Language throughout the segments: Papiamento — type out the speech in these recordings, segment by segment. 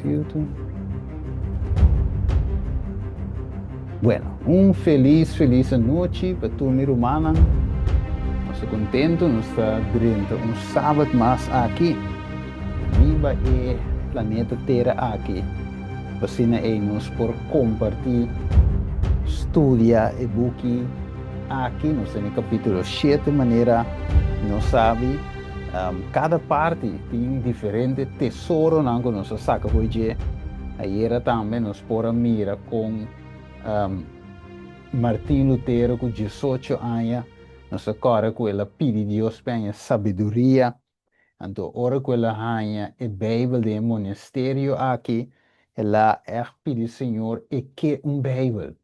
Filtro. Bueno, un felis, felis anochi pa tur mi rumannan. Nos ta kontentu, nos ta drenta un sabat mas aki riba e planeta Tera aki. Asina ei nos por kompartí, studia e buki aki. Nos ta na e kapítulo shete manera nos sabi. Kada parti tin diferente tesoronan ku nos a saka for dje. Ayera tambe nos por a mira kon Martin Lutero ku diesocho aña nos a kòrda ku el a pidi Dios pa haña sabiduria. Anto ora ku el a haña e Beibel den e monesterio aki, el a ègt pidi Señor e ke un Beibel.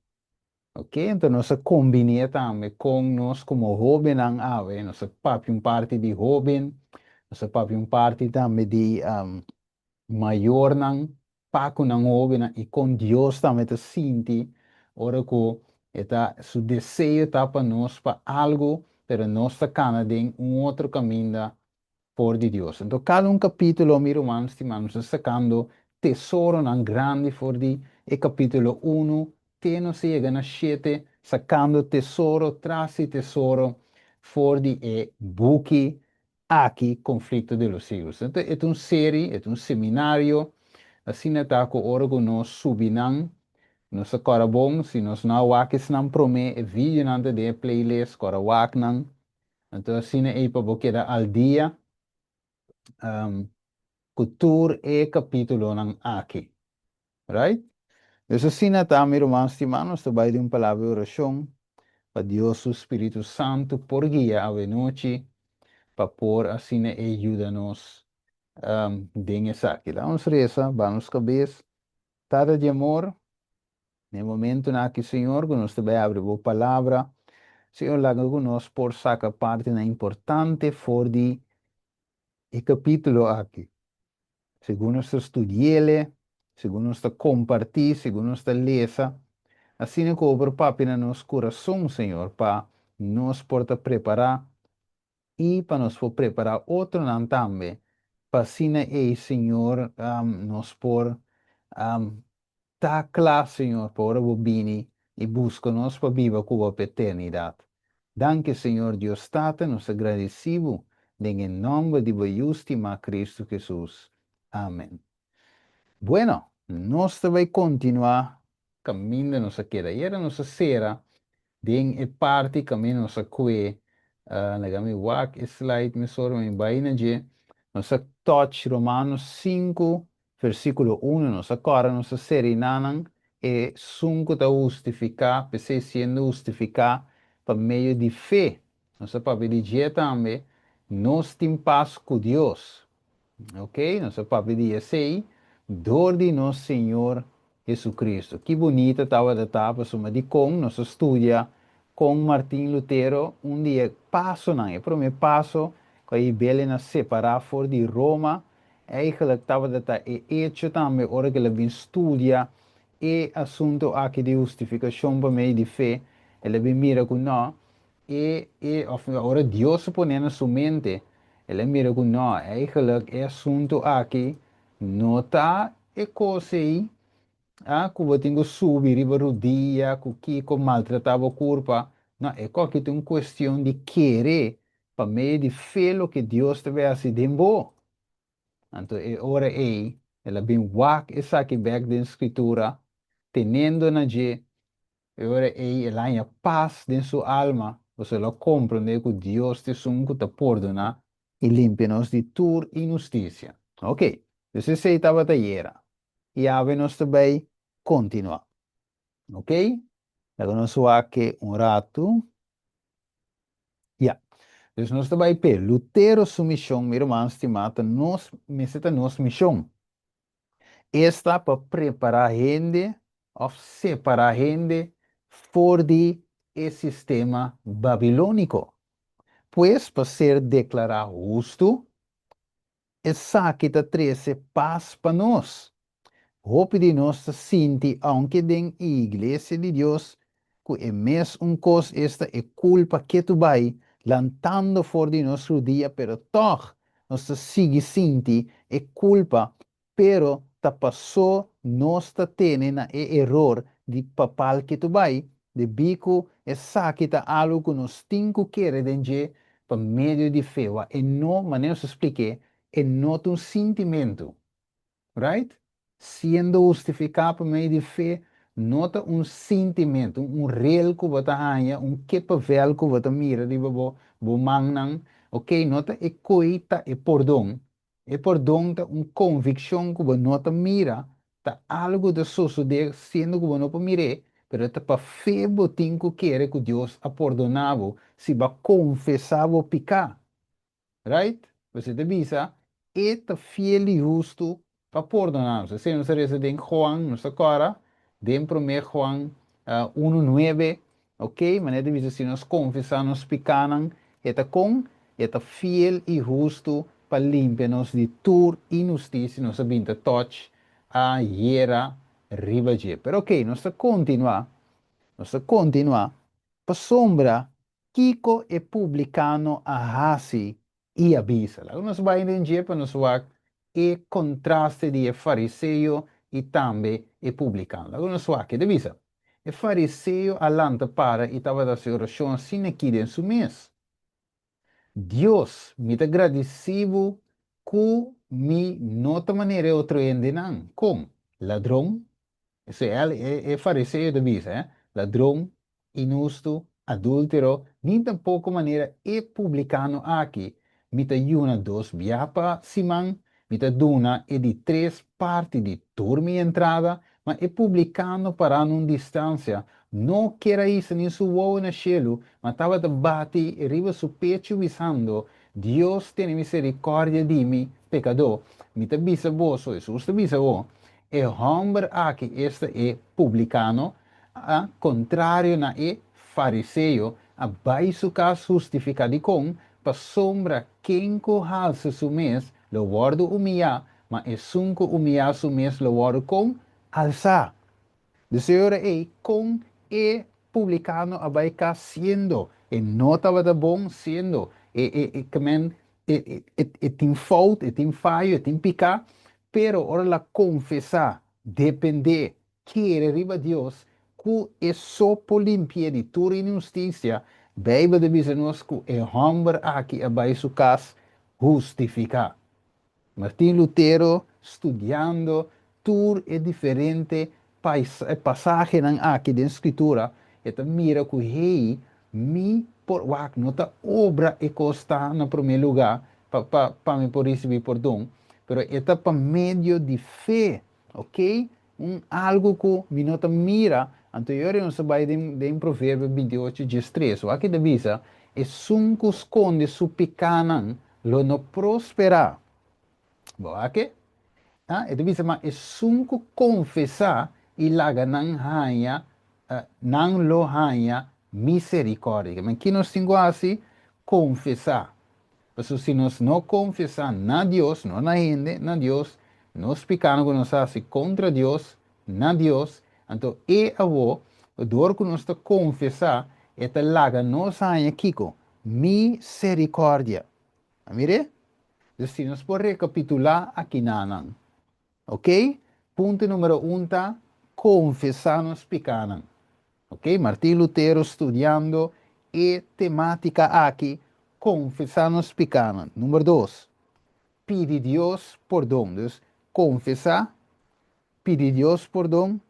Ok, anto nos a kombiné tambe kon nos komo hóbennan awe, nos a papia un parti di hóben, nos a papia un parti tambe di mayornan pa ku nan hóbennan i kon Dios tambe ta sinti ora ku e ta su deseo ta pa nos pa algu, pero nos ta kana den un otro kaminda for di Dios. Anto kada un kapítulo, mi ruman stimá, nos ta sakando tesoronan grandi for di e kapítulo unu te nos a yega na shete, sakando tesoro tras di tesoro for di e buki aki, Conflicto de los Siglos. Anto e ta un seri, e ta un seminario, asina ta ku ora ku nos subi nan, nos ta kòrda bon, si nos no a wak esnan promé, e videonan ta den e playlist, kòrda wak nan. Anto asina ei pa bo keda al dia ku tur e kapítulonan aki. Right? Dus asina ta, mi ruman stimá, nos ta bai den un palabra di orashon pa Dios su Spiritu Santu por guia awenochi pa por asina e yuda nos den esaki. Laga nos resa, baha nos kabes. Tata di amor, Na e momentunan aki, Señor, ku nos ta bai abri Bo Palabra, Señor, laga ku nos por saka partinan importante for di e kapítulo aki. Segun nos ta studi'ele, segun nos ta kompartí, segun nos ta lesa, asina ku Bo por papia na nos kurason, Señor, pa nos por ta prepará i pa nos por prepará otronan tambe, pa asina ei, Señor, nos por ta kla, Señor, pa ora Bo bini i buska nos pa biba ku Bo pa eternidat. Danki, Señor Dios Tata, nos ta gradisí Bo den e nòmber di Bo Yu stimá Kristu Hesus. Amen. Bueno, nos ta bai kontinuá kaminda nos a keda. Ayera nos a sera den e parti kaminda nos a kue, laga mi wak e slide mesora mi bai na dje, nos a touch Romanos sinku versíkulo unu, nos a kòrda nos a serina nan esun ku ta hustifiká, p'esei siendo hustifiká pa medio di fe, nos a papia di dje tambe, nos tin pas ku Dios. Ok, nos a papia di esei dor di nos Señor Jesucristo. Ki bunita tabata ta pasobra dikon nos a studia kon Martin Lutero un di e pasonan, e prome paso ku a hib'el na separá for di Roma, eigenlijk tabata ta e echo tambe ora ku el a bin studia e asunto aki di hustifikashon pa medio di fe, el a bin mira ku no, E, e, of ora Dios a pone na su mente, el a mira ku no, eigenlijk e asuntu aki no ta e kos ei, ah, ku bo tin ku subi riba rudia, ku kiko, maltratá bo kurpa. No, e kos aki ta un kuestion di kere pa medio di fe loke Dios ta bai hasi den bo. Anto e ora ei el a bin wak esaki bèk den Skritura, tenendo na dje E ora ei el haña pas den su alma, pasobra el a komprondé ku Dios ta esun ku ta pordoná i limpia nos di tur inhustisia. Oke, dus esei tabata ayera, i awe nos ta bai kontinuá. Oke, laga nos wak un ratu. Ya, dus nos ta bai p'e. Lutero su mishon, mi ruman stimá, ta nos, mester ta nos mishon. Esta pa prepará hende òf separá hende for di e sistema babilóniko. Pues pa ser deklará hustu, esaki ta trese pas pa nos. Hopi di nos ta sinti, ounke den e iglesia di Dios, ku e mes un kos, esta e kulpa ketu bai lantando for di nos rudia, pero tòg nos ta sigui sinti e kulpa, pero Ta pasó nos ta tene na e eror di papal ketu bai, debí ku esaki ta algu ku nos tin ku kere den dje pa medio di fe. Wak, e no, manera nos a splik'é, e no ta un sintimentu. Right? Siendo hustifiká pa medio di fe no ta un sintimentu, un rel ku bo ta haña, un kippenvel ku bo ta mira riba bo bo mannan, ok, no ta e koi ta e pordon. E pordon ta un konvikshon ku bo no ta mira, ta algu ta sosodé siendo ku bo no por mir'é, pero ta pa fe bo tin ku kere ku Dios a pordoná bo si bo a konfesá bo piká. Right? Pues e ta bisa, E ta fiel i hustu pa pordoná nos. Esei nos a resa den Juan, nos ta kòrda, den promé Juan unu nuebe, ok, manera e ta bisa si nos konfesá nos pikánan, e ta kon? E ta fiel i hustu pa limpia nos di tur inhustisia. Nos a bin ta touch ayera riba dje. Pero ok, nos ta kontinuá, nos ta kontinuá, pasobra Kiko e publikano a hasi i a bisa? Laga nos bai den dje pa nos wak e kontraste di e fariseo i tambe e publikano. Laga nos wak. E ta bisa, E fariseo a lanta para i tabata hasi orashon asina aki den su mes, Dios, mi ta gradisí bo ku mi no ta manera e otro hendenan. Kon? Ladron, Esei el, e, e fariseo ta bisa, eh? Ladron, inhustu, adúltero, ni tampoko manera e publikano aki. Mi ta yuna dos bia pa siman, mi ta duna e di tres parti di tur mi entrada, ma e publikano pará na un distansia, no ker a hisa ni su wowo na shelu, ma tabata bati riba su pechu bisando, Dios tene miserikòrdia di mi, pekadó. Mi ta bisa boso, Hesus ta bisa bo, E hòmber aki, esta e publikano, a kontrario na e fariseo, a bai su kas hustifiká. Dikon? Pasobra ken ku halsa su mes lo wòrdu umiyá, ma esun ku umiyá su mes lo wòrdu kon? Alsá. Dus e ora ei, kon e publikano a bai kas siendo e no tabata bon, siendo e e e ke men e e e tin fout, e tin fayo, e tin piká, pero ora el a konfesá, dependé, kere riba Dios ku e so por limpi'é di tur inhustisia, Beibel ta bisa nos ku e hòmber aki a bai su kas hustifiká. Martin Lutero studiando tur e diferente pasahenan aki den Scritura, e ta mira cu hey, mi por wak, no ta obra e cos ta na prome luga pa pa pa mi por ricibi pordon, pero e ta pa medio di fe, ok, un algo cu mi no ta mira, anto e ora nos ta bay den den Proverbio 28 diestres, wak e ta bisa, Esun cu sconde su picanan lo no prosperá. Bo a ke? Ah, e ta bisa, ma esun ku konfesá i laga nan haña, nan lo haña miserikòrdia. Men ki nos tin ku hasi? Konfesá. Pasobra si nos no konfesá na Dios, no na hende, na Dios, nos pikánan ku nos hasi kontra Dios, na Dios, anto E awó, dor ku nos ta konfesá, E ta laga nos haña kiko? Miserikòrdia. A mir'é? Dus si nos por rekapitulá akinanan. Ok? Punto numero un ta konfesá nos pikánan. Ok? Martin Lutero studiando e temátika aki, konfesá nos pikánan. Number dos, pidi Dios pordon. Dus konfesá, pidi Dios pordon,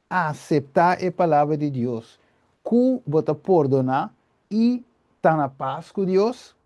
aseptá e Palabra di Dios ku bo ta pordoná i ta na pas ku Dios.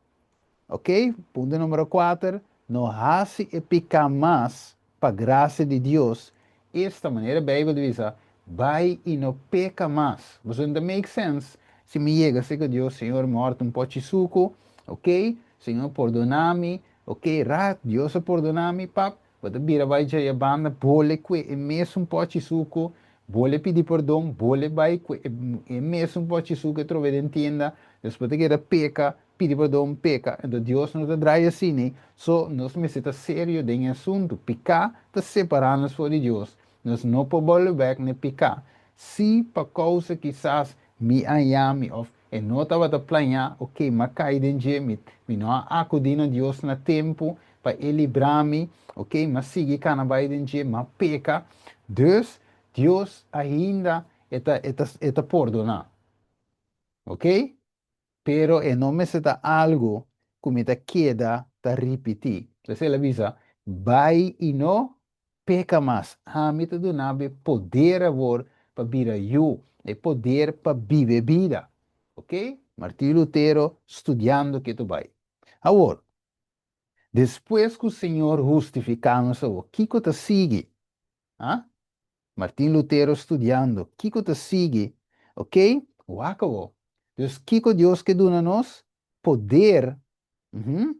Ok, punto numero kuater, no hasi e piká mas pa grasia di Dios, esta manera Beibel ta bisa, bai i no peka mas. Boso no ta make sense si mi yega serka Dios, Señor mi hòrta un pochi suku, ok, Señor pordona mi, ok, rat, Dios a pordona mi, pap, bo ta bira bai djaya banda, bole kue e mesun pochi suku, bole pidi pordon, bole bai kue e mesun pochi suku e trobe den tienda, despues bo ta keda peka, Pidi pordon peka, enton Dios no ta draai asina, so nos mester ta serio den e asuntu. Piká ta separá nos for di Dios, nos no por bolbe bèk na e piká. Si pa kousa kisas mi a haña mi òf e no tabata plañá, oke, m'a kai den dje, mi mi no a akudí na Dios na tempu, pa e libra mi, ok, m'a sigui kana bai den dje, m'a peka. Dus, Dios ainda e ta, e ta, e ta pordoná. Ok? Pero e no mester ta algu ku mi ta keda ta ripití. P'esei el a bisa, Bai i no peka mas. Ami ta duna bo e poder awor pa bira yu, e poder pa biba e bida. Ok? Martin Lutero studiando ke ta bai. Awor, despues ku Señor hustifiká nos awor, kiko ta sigui? Ha? Martin Lutero studiando, kiko ta sigui? Ok, wak awor. Dus kiko Dios ke duna nos? Poder. Uhum.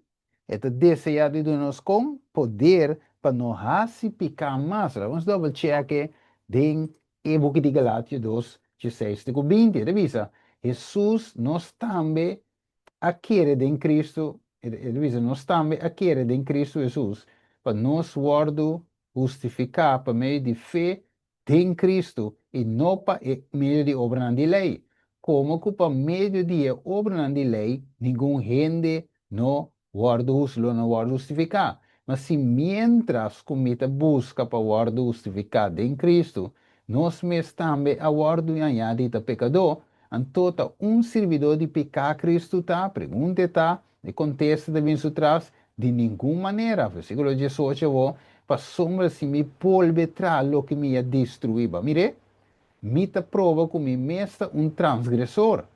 E ta deseá di duna nos kon? Poder pa no hasi piká mas. Laga nos double check e den e buki di Galatio dos, dieseis te ku binti. E ta bisa, Hesus nos tambe a kere den Cristo, e ta bisa, nos tambe a kere den Cristo Hesus pa nos wòrdu hustifiká pa medio di fe den Cristo i no pa e medio di obranan di lei, komo ku pa medio di e obranan di lei ningun hende no wòrdu lo no wòrdu hustifiká. Ma si miéntras ku mi ta buska pa wòrdu hustifiká den Cristo, nos mes tambe a wòrdu hañá di ta pekadó, anto ta un sirbidó di piká Cristo ta? Pregunta e ta, E kontesta ta bin su tras, Di ningun manera! Versíkulo diesocho awor, Pasobra si mi bolbe traha loke mi a destruí, bo a mir'é? Mi ta proba ku mi mes ta un transgresor.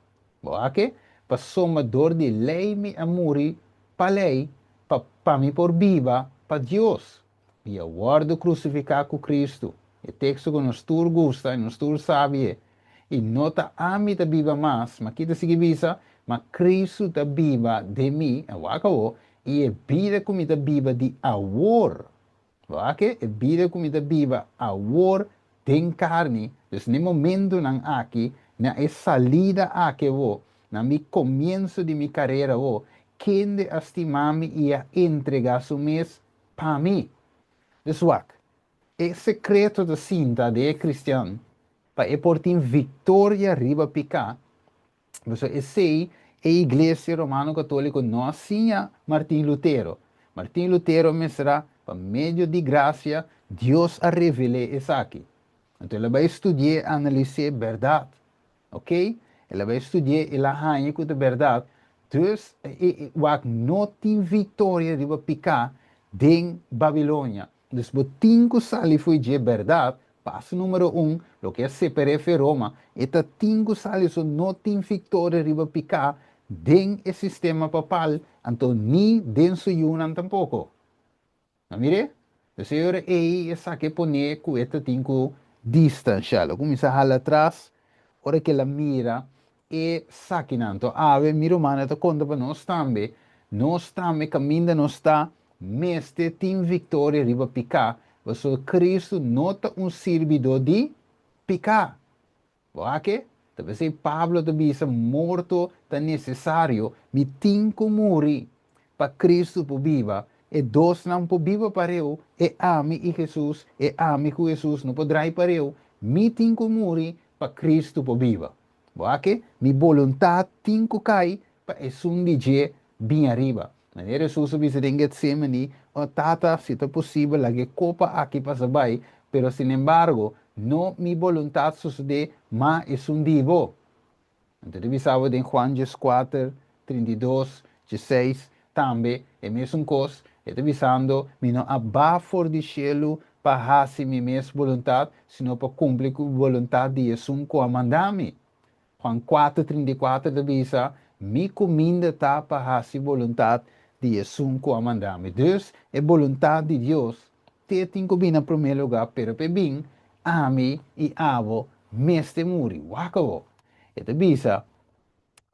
Bo a ke? Pasobra dor di lei mi a muri pa lei, pa pa mi por biba pa Dios. Mi a wòrdu krusifiká ku Kristu. E teksto ku nos tur gusta i nos tur sabi e. I no ta ami ta biba mas, ma ki ta sigui bisa? Ma Kristu ta biba den mi, wak awor, i e bida ku mi ta biba di awor, wak e, e bida ku mi ta biba awor den karni, dus na e momentunan aki, na e salida aki awor, na mi komienso di mi karera awor, kende a stima mi i a entregá su mes pa mi. Dus wak, e sekreto ta sinta den e kristian pa e por tin viktoria riba piká, pasobra esei e Iglesia Romano Katóliko no a siña Martin Lutero. Martin Lutero mester pa medio di grasia Dios a revel'é esaki. Anto el a bai studi'é, analis'é bèrdat. Ok, el a bai studi'é, el a haña ku ta bèrdat. Dus, wak no tin viktoria riba piká den Babilonia. Dus bo tin ku sali fo'i dje bèrdat, paso número un, loke a separ'é fe Roma, e ta tin ku sali so no tin viktoria riba piká den e sistema papal, anto ni den su yunan tampoko. A mir'é? P'esei ora ei esaki e pon'é ku e ta tin ku distanshá. El a kuminsá hala atras ora ku el a mira e sakinan. Anto awe mi rumannan ta konta pa nos tambe, nos tambe kaminda nos ta mester tin viktoria riba piká, pasobra Kristu no ta un sirbidó di piká. Bo a ke? Ta p'esei Pablo ta bisa morto ta nesesario, mi tin ku muri pa Kristu por biba, e dosnan por biba pareu, e ami i Hesus, e ami ku Hesus no por drai pareu, mi tin ku muri pa Kristu por biba. Bo a ke? Mi boluntat tin ku kai pa esun di dje bin ariba. Manera Hesus a bisa den Getsemani, O Tata, si ta posibel, laga e kopa aki pasa bai, pero sinembargo, no mi boluntat sosodé, ma esun di bo. Anto ta bisa bo den Juan 14, 32, 16, tambe e mesun kos, e ta bisando, Mi no a ba for di shelu pa hasi mi mes boluntat, sino pa kumpli ku boluntat di esun ku a manda mi. Juan kuater, 34 ta bisa, Mi kuminda ta pa hasi boluntat di esun ku a manda mi. Dus, e boluntat di Dios te tin ku bin na promé lugá, pero p'e bin, ami i abo mester muri. Wak awor! E ta bisa,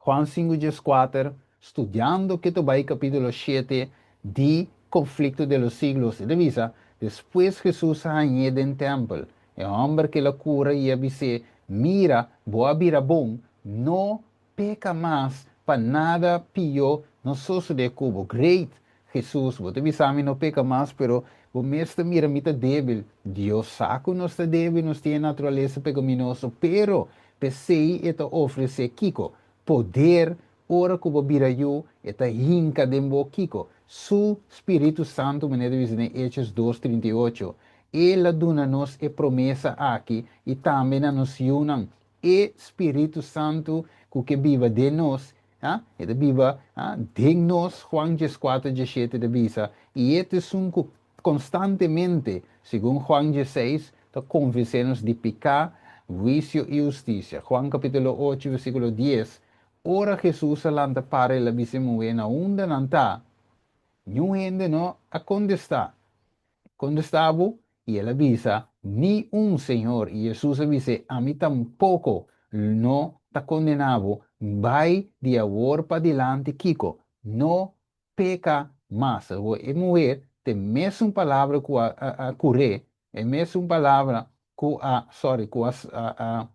Juan sinku 14, studiando ke ta bai kapítulo shete di Conflicto de los Siglos, e ta bisa, Despues Hesus a hañ'é den tèmpel, e hòmber ku el a kura i a bis'é, Mira, bo a bira bon, no peka mas pa nada pió no sosodé ku bo. Great! Hesus, bo ta bisa mi no peka mas, pero bo mes ta mira mi ta débil. Dios sa ku nos ta débil, nos tin e naturalesa pekaminoso, pero p'esei e ta ofresé kiko? Poder. Ora ku bo bira yu, e ta hinka den bo kiko? Su Spiritu Santu, manera ta bisa den Hechos 2:38. El a duna nos e promesa aki i tambe na nos yunan. E Spiritu Santu ku ke biba den nos, ha, e ta biba, ha, den nos, Juan 14:17 ta bisa, i e ta esun ku konstantemente, segun Juan 16, ta konvensé nos di piká, huisio i hustisia. Juan kapítulo 8, versíkulo 10, ora Hesus a lanta para el a bisa e muhé, Na unda nan ta? Niun hende no a kontestá. Kontestá bo? I el a bisa, Ni un, Señor. I Hesus a bis'é, Ami tampoko no ta kondená bo. Bai di awor padilanti kiko? No peka mas. Awor e muher ta e mesun palabra ku a a kur'é, e mesun palabra ku a, sorry, ku a a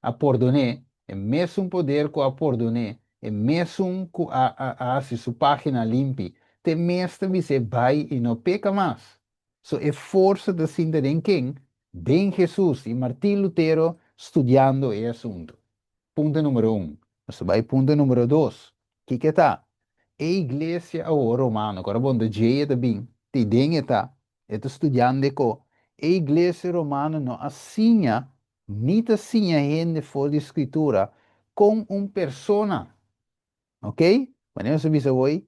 a pordon'é, e mesun poder ku a pordon'é, e mesun ku a a a hasi su página limpi, te mes ta bis'é bai i no peka mas. So e forsa ta sinta den ken? Den Hesus i Martin Lutero studiando e asuntu. Punto numero un. Nos ta bai punto numero dos. Kiko e ta? E iglesia awor romano, ku ora bon ta djei e ta bin, ti den e ta, e ta studiando e ko. E iglesia romano no a siña ni ta siña hende for di Skritura kon un persona, ok, manera nos a bisa awor,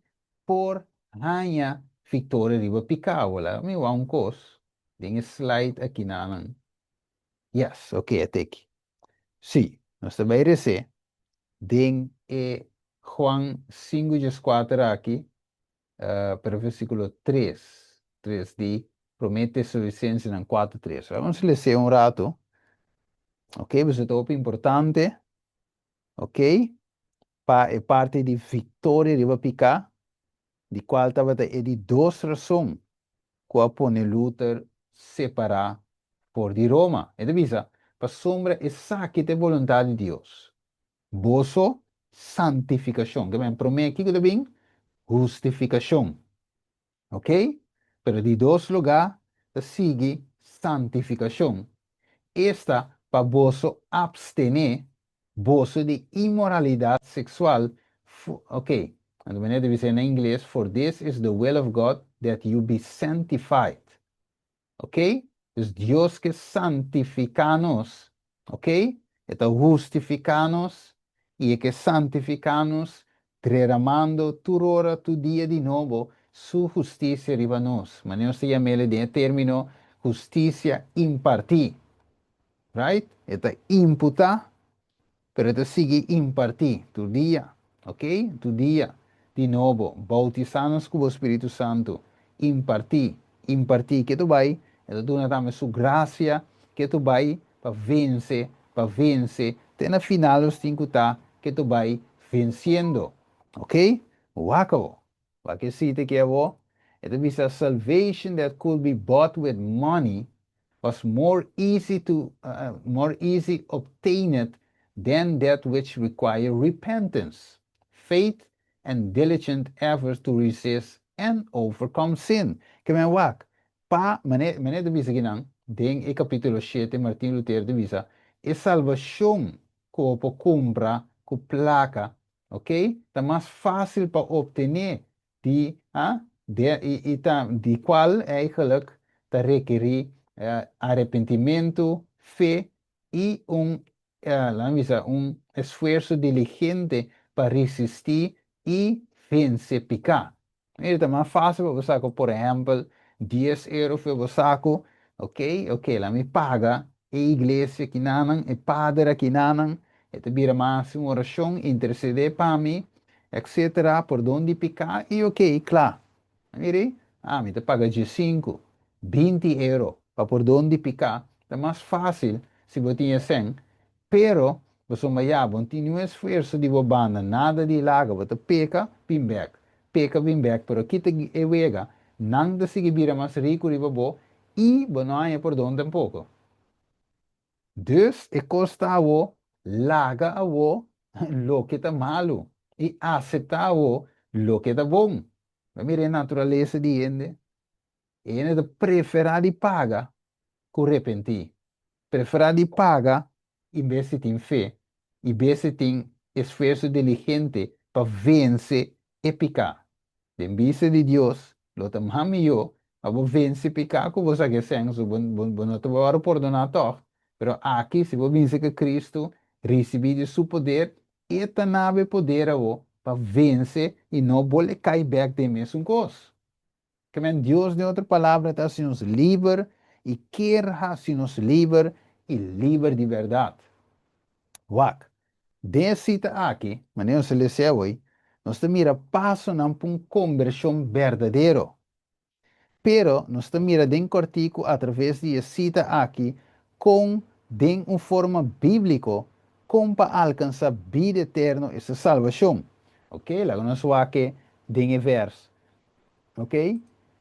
por haña viktoria riba piká. Wala mi wak un kos den e slide akinanan. Yes, ok, a teki. Sí, nos ta bai res'é den e Juan 5:14 aki, pero versíkulo 3, 3 di Promé Tesalonicensenan 4:3. Laga nos les'é un ratu, ok, pasobra ta hopi importante, ok, pa e parti di viktoria riba piká, di kual tabata e di dos rason ku a pone Luther separá for di Roma. E ta bisa, Pasobra esaki ta e boluntat di Dios, boso santifikashon. Ke men promé kiko ta bin? Hustifikashon. Oke? Pero di dos lugá ta sigui santifikashon. Esta pa boso apstené boso di inmoralidat seksual, ok, anto manera ta bisa na ingles, for this is the will of God that you be sanctified. Ok, dus Dios ke santifiká nos, ok, e ta hustifiká nos i e ke santifiká nos dreramando tur ora, tur dia di nobo su hustisia riba nos. Manera nos ta yam'el den e término hustisia impartí. Right? E ta imputá, pero e ta sigui impartí tur dia. Ok? Tur dia. Di nobo, boutisá nos ku bo Spiritu Santu. Impartí, impartí. Ke tu bai? E ta duna tambe su grasia. Ke tu bai pa vense, pa vense. Te na final nos tin ku ta ke tu bai vensiendo. Ok? Wak awo. Wak e sita aki awo. E ta bisa, Salvation that could be bought with money was more easy to more easy obtained than that which require repentance, faith and diligent effort to resist and overcome sin. Ke men wak, pa, mane, mane ta bisa kinan, den e kapitulo 7 Martin Luther ta bisa, e salbashon ku bo por kumpra ku plaka, ok, ta mas fásil pa optené di a de i i ta di kual eigenlijk ta rekerí arepentimentu, fe i un laga mi bisa un esfuerso diligente pa resistí i vense piká. Mira, ta mas fásil pa bo saka por ehèmpel 10 euro for bo saku, ok, ok, laga mi paga e iglesia kinanan, e pader akinanan, e ta bira mas un orashon, intersedé pa mi, etcetera, pordon di piká i ok, kla. Miri, ah, mi ta paga 15, 20 euro pa pordon di piká, ta mas fásil si bo tin e sèn, pero pasobra ya bo no tin niun esfuerso di bo banda, nada di laga, bo ta peka, bin bèk, peka, bin bèk, pero kita e wega, nan ta sigui bira mas riku riba bo i bo no haña pordon tampoko. Dus e kos ta awo, laga awo loke ta malu i aseptá awo loke ta bon. Bo mira e naturalesa di hende. E hende ta preferá di paga ku repentí. Preferá di paga en bes di tin fe i bes di tin esfuerso diligente. pa vense e piká. Den bista di Dios, lo ta mas mihó pa bo vense piká ku bo saka e sèn, so bo bo no ta wòrdu pordoná tòg. Pero aki, si bo binse ku Kristu, risibí di Su poder, E ta nabo e poder awo pa vense i no bolbe kai bèk den mesun kos. Ke men Dios, den otro palabra, ta hasi nos liber i kier hasi nos liber i liber di bèrdat. Wak, den e sita aki, manera nos a lesa awoi, nos ta mira pasonan pa un kombershon berdadero. Pero nos ta mira den kòrtiku atraves di e sita aki kon den un forma bíbliko kon pa alkansá bida eterno, esta salbashon. Oke, laga nos wak e den e vèrs. Ok?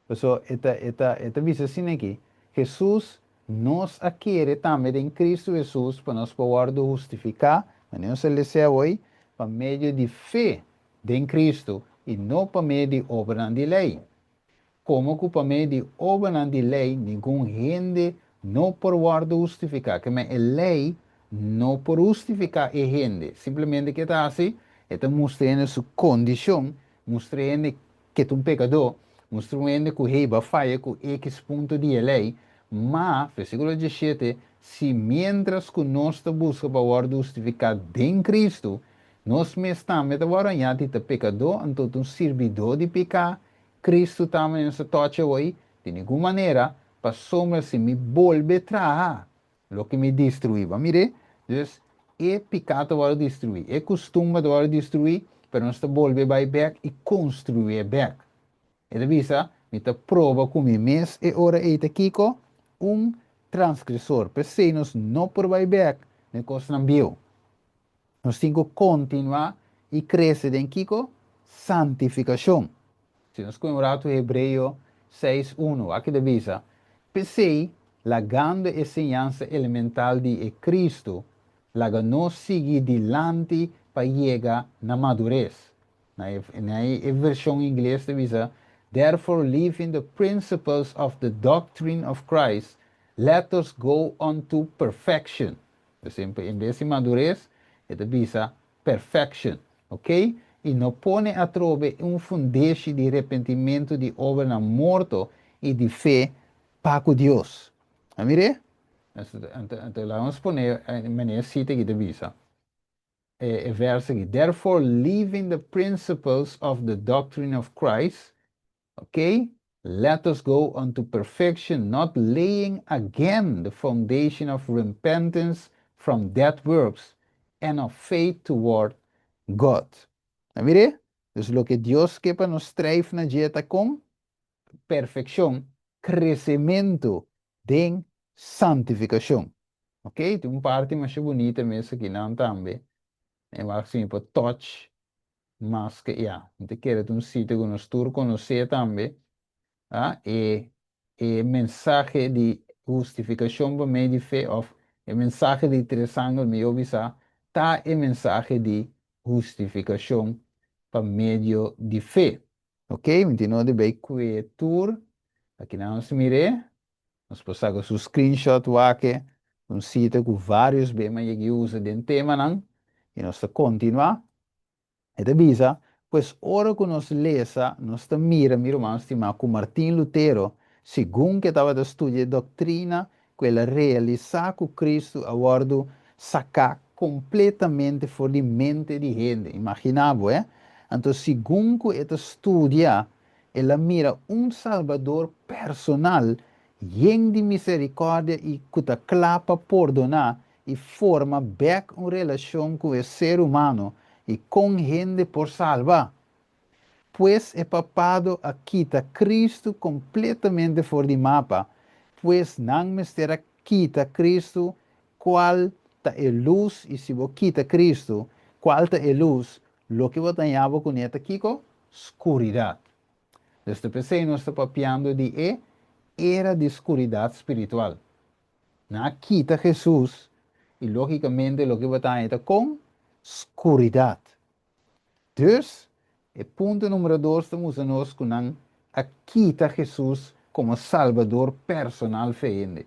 Paso e ta, e ta, e ta bisa asina aki, Hesus, nos a kere tambe den Cristo Hesus pa nos por wòrdu hustifiká, manera nos a lesa awor, pa medio di fe den Cristo i no pa medio di obranan di lei. Komo ku pa medio di obranan di lei ningun hende no por wòrdu hustifiká. Ke men e lei no por hustifiká e hende. Simplemente ke e ta hasi? E ta mustra hende su kondishon, mustra hende ke ta un pekadó, mustra un hende ku hey bo a faya ku ekis punto di e lei. Ma, versíkulo 17, si miéntras ku nos ta buska pa wòrdu hustifiká den Kristu, nos mes tambe ta wòrdu hañá di ta pekadó, anto ta un sirbidó di piká, Kristu tambe nos ta tòchi awor? Di ningun manera, pasobra si mi bolbe traha loke mi destruí, bo a mir'é? Dus, e piká ta wòrdu destruí, e kustumber ta wòrdu destruí, pero nos ta bolbe bai bèk i konstruié bèk. E ta bisa, Mi ta proba ku mi mes e ora ei ta kiko? Un transgresor. P'esei nos no por bai bèk na e kosnan bieu. Nos tin ku kontinuá i krese den kiko? Santifikashon. Si nos kohe un ratu Hebreo seis unu, wak ta bisa, P'esei, lagando e siñansa elemental di e Kristu, laga nos sigui dilanti pa yega na madures. Na e na e vershon ingles ta bisa, Therefore leaving the principles of the doctrine of Christ, let us go unto perfection. Pues en bes di madures, e ta bisa perfection. Ok? I no pone atrobe un fundeshi di repentimentu di obranan morto i di fe pa ku Dios. A mir'é? Anto laga nos pone manera e sita aki ta bisa, e verso aki, Therefore leaving the principles of the doctrine of Christ, Ok, let us go unto perfection, not laying again the foundation of repentance from dead works and of faith toward God. A mir'é? Dus loke Dios ke pa nos strijf na dje ta kon? Perfekshon, kresementu den santifikashon. Ok, tin un parti masha bunita mes akinan tambe. E wak si mi por touch Maske ya, mi ta kere ta un sitio ku nos tur konosé tambe, a e e mensahe di hustifikashon pa medio di fe òf e mensahe di tres angel mihó bisá ta e mensahe di hustifikashon pa medio di fe. Ok, mi tin no di bai kue tur, akinan nos mir'é, nos por saka su screenshot wak-e, un sitio ku vários be mi a yega usa den temanan i nos ta kontinuá. E ta bisa, Pues ora ku nos lesa, nos ta mira, mi ruman stimá, ku Martin Lutero, segun ku e tabata studia e doktrina, ku el a realisá ku Kristu a wòrdu saká kompletamente for di mente di hende. Imaginá bo, eh? Anto segun ku e ta studia, el a mira un Salbador personal, yen di miserikòrdia i ku ta kla pa pordoná i forma bek un relashon ku e ser humano i kon hende por salba. Pues e papado a kita Kristu kompletamente for di mapa, pues nan mester a kita Kristu kual ta e lus i si bo kita Kristu kual ta e lus, loke bo ta haña bo kuné ta kiko? Skuridat. Dus ta p'esei nos ta papiando di e era di skuridat spiritual. Nan a kita Hesus i lógikamente loke bo ta haña ta kon? Skuridat. Dus, e punto número dos ta mustra nos ku nan a kita Hesus komo Salbador personal fe hende.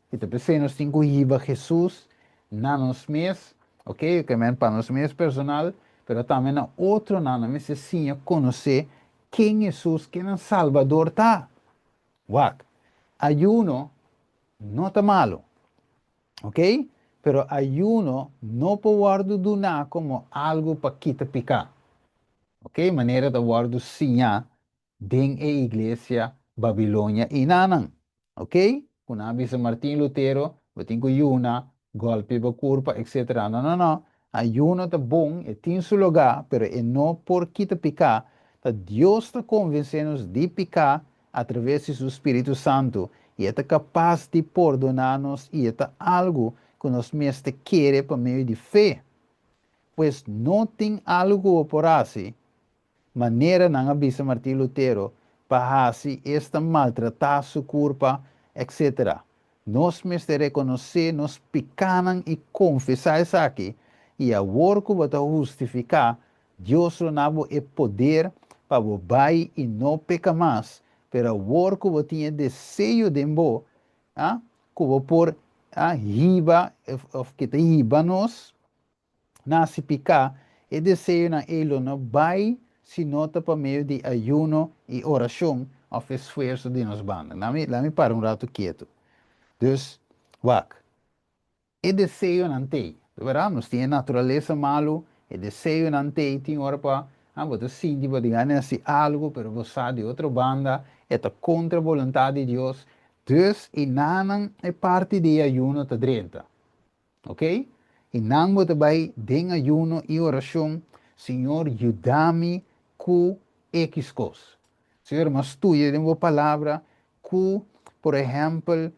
I ta p'esei nos tin ku hiba Hesus na nos mes, oke, ke men pa nos mes personal, pero tambe na otronan, nan mester siña konosé ken Hesus, ken nan Salbador ta. Wak, ayuno no ta malu, ok? Pero ayuno no por wòrdu duná komo algu pa kita piká, ok? Manera ta wòrdu siñá den e iglesia Babilonia einanan. Ok? Ku nan a bisa Martin Lutero, bo tin ku yuna, gòlpia bo kurpa, etc. No, no, no. Ayuno ta bon, e tin su lugá, pero e no por kita piká. Ta Dios ta konvensé nos di piká atraves di su spiritu santu, i e ta kapas di pordoná nos i e ta algu ku nos mester kere pa medio di fe. Pues no tin algu ku bo por hasi Manera nan a bisa Martin Lutero pa hasi esta maltratá su kurpa, etc. Nos mester rekonosé nos pikánan i konfesá esaki, i awor ku bo ta hustifiká, Dios lo na bo e poder pa bo bai i no peka mas, pero awor ku bo tin e deseo den bo, a, ku bo por, a, hiba, òf ke ta hiba nos, Nasi piká, e deseonan ei lo no bai si no ta pa medio di ayuno i orashon òf esfuerso di nos banda. Lami, lami para un ratu kietu. Dus, wak, e deseonan t'ei. Di bèrdat, nos tin e naturalesa malu, e deseonan t'ei, tin ora pa, ah, bo ta sinti bo tin gana di hasi algu, pero bo sa di otro banda e ta kontra boluntat di Dios. Dus, enanan e parti di e ayuno ta drenta. Ok? I nan bo ta bai den ayuno i orashon, Señor yuda mi ku ekis kos. Señor mi a studia den bo palabra ku por ehèmpel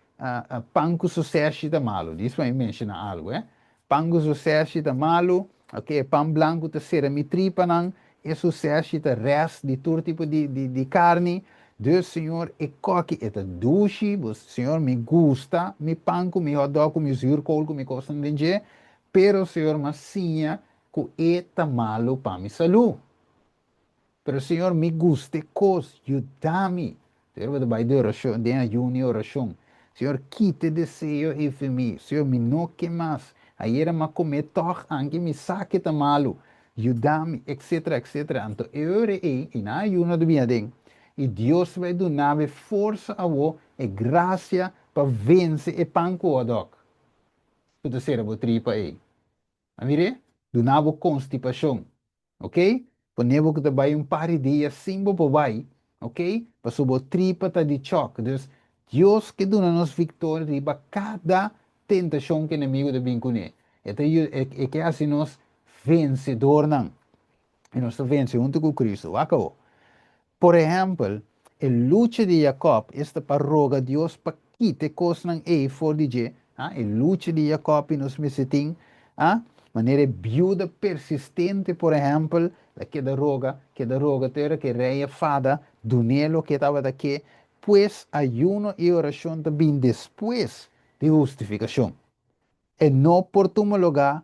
pan ku soseshi ta malu. Dis pa mi menshona algu eh. Pan ku soseshi ta malu, ok, e pan blanku ta sera mi tripanan, e soseshi ta rèst di tur tipo di karni, Dus Señor e koki e ta dushi, bo Señor mi gusta mi pan ku mi hotdog ku mi zuurkool ku mi kosnan den dje, pero Señor m'a siña ku e ta malu pa mi salú. Pero Señor mi gusta e kos, yuda mi. Señor bo ta bai den orashon, den ayuno i orashon. Señor kita e deseo ei for mi, Señor mi no ke mas, ayera m'a kome tòg anke mi sa ke ta malu, Yuda mi, etcetera, etcetera. Anto e ora ei, i nan ayuno ta bini aden, i Dios ta bai duna bo e forsa awo, e grasia pa vense e pan ku hotdog ku ta sera bo tripa ei. A mir'é? Duna bo konstipashon, ok? Pone bo ku ta bai un par di dia sin bo por bai, ok? Pasobra bo tripa ta di chòk. Dus, Dios ke duna nos viktoria riba kada tentashon ku enemigu ta bin kuné. E ta yuda, e ke hasi nos vensedornan. I nos ta vense huntu ku Kristu. Wak awor. Por ehèmpel, e lucha di Jakòb esta pa roga Dios pa kita e kosnan ei for di dje. Ha, e lucha di Jakòb i nos mester tin, ha, manera e biuda persistente, por ehèmpel, el a keda roga, keda roga te ora ku e rei a fada dun'é loke e tabata ke. Pues, ayuno i orashon ta bin despues di hustifikashon. E no por tuma lugá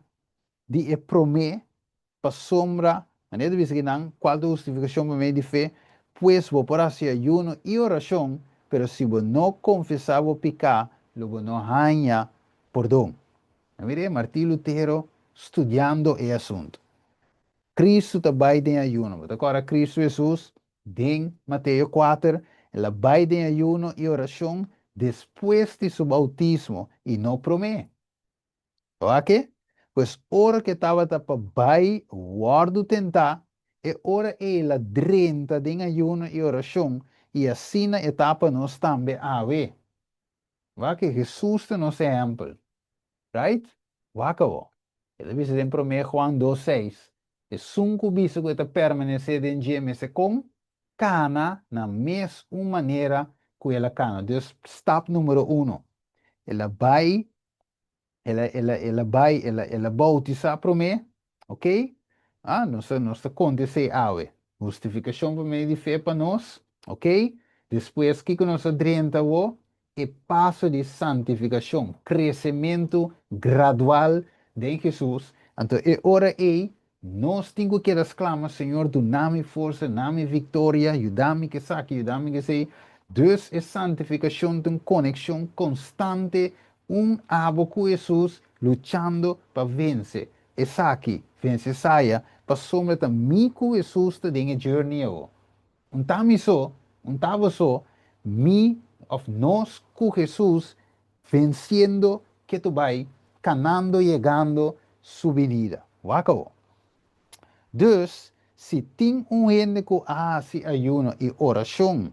di e promé, pasobra, manera ta bisa kinan, kual ta hustifikashon pa medio di fe? Pues bo por hasi ayuno i orashon, pero si bo no konfesá bo piká, lo bo no haña pordon. A mira e Martin Lutero studiando e asuntu. Kristu ta bai den ayuno. Bo ta kòrda Kristu Hesus Den Mateo kuater, el a bai den ayuno i orashon despues di su boutismo i no promé. Oake? Pues ora ku e tabata pa bai wòrdu tentá, e ora ei el a drenta den ayuno i orashon, i asina e ta pa nos tambe awe. Wak, Hesus ta nos ehèmpel. Right? Wak awor. E ta bisa den Promé Juan dos seis, Esun ku bisa ku e ta permanesé den dje mester kon kana na mes un manera ku el a kana. Dus stap numero uno, el a bai, el a, el a, el a bai, el a, el a boutisá promé, ok? Ah, nos ta, nos ta konta esei awe. Hustifikashon pa medio di fe pa nos, ok? Despues kiko nos a drenta awor? E paso di santifikashon, kresementu gradual den Hesus, anto e ora ei nos tin ku keda sklama, Señor, duna mi forsa, duna mi viktoria, yuda mi ku esaki, yuda mi ku esei. Dus e santifikashon ta un konekshon konstante, un abo ku Hesus luchando pa vense. esaki, vense esaya, pasobra ta mi ku Hesus ta den e journey awo. Un ta mi so, un ta bo so, mi òf nos ku Hesus vensiendo ketu bai, kanando yegando su binida. Wak awo. Dus, si tin un hende ku a hasi ayuno i orashon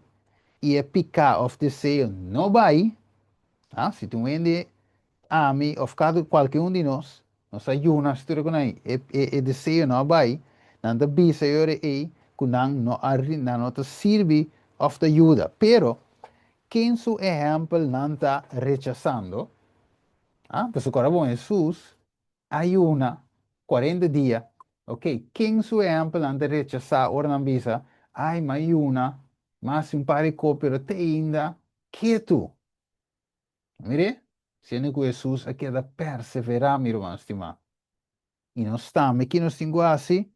i e piká òf deseo no bai, ah, si tin un hende, ami òf kada kualke un di nos, nos a yuna tur ku nan e deseo no a bai, nan ta bisa e ora ei ku nan no a nan no ta sirbi òf ta yuda. Pero, ken su ehèmpel nan ta rechasando? Ah, pasobra kòrda bon, Hesus a yuna 40 dia. Ok, ken su ehèmpel nan ta rechasá ora nan bisa, "Ai, m'a yuna, mas un par di kos, pero te ainda ketu"? Mire, siendo ku Hesus a keda perseverá, mi ruman stimá. I nos tambe, ki nos tin ku hasi?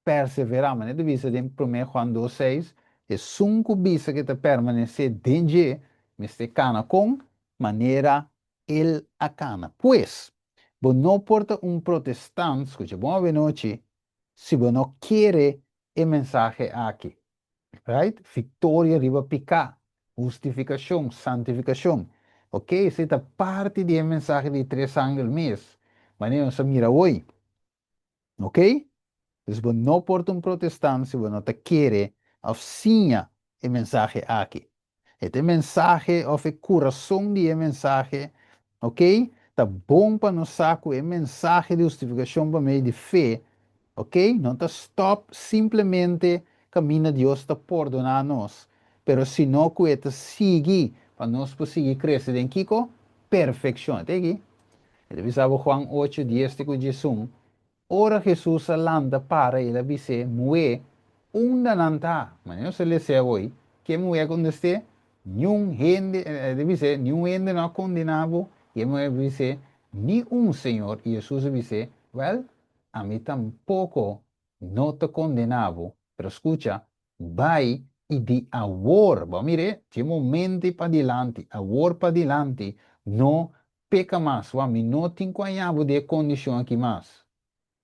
Perseverá. Manera ta bisa den Promé Juan 2:6, esun ku bisa ku e ta permanesé den dje, mester kana kon manera el a kana. Pues, bo no por ta un protestant, skucha bon awenochi, si bo no kere e mensahe aki. Right? Viktoria riba piká, hustifikashon, santifikashon. Ok, esei ta parti di e mensahe di tres angel mes, manera nos a mira awoi. Ok? Dus bo no por ta un protestant si bo no ta kere òf siña e mensahe aki. E ta e mensahe òf e kurason di e mensahe, ok? Ta bon pa nos sa ku e mensahe di hustifikashon pa medio di fe, ok, no ta stòp simplemente kaminda Dios ta pordoná nos, pero sino ku e ta sigui pa nos por sigui krese den kiko? Perfekshon. E ta aki. E ta bisa bo Juan ocho, dies te ku diesun, Ora Hesus a lanta para el a bis'é, Muhé, unda nan ta? Manera nos a les'é awoi, ke muhé a kontest'é, Niun hende, el a bis'é, Niun hende no a kondená bo? I e muhé a bis'é, Ni un, Señor. I Hesus a bis'é, Wèl, ami tampoko no ta kondená bo, pero skucha, bai i di awor, bo a mir'é, dje momento ei padilanti, awor padilanti, no peka mas, wak mi no tin ku haña bo den e kondishon aki mas.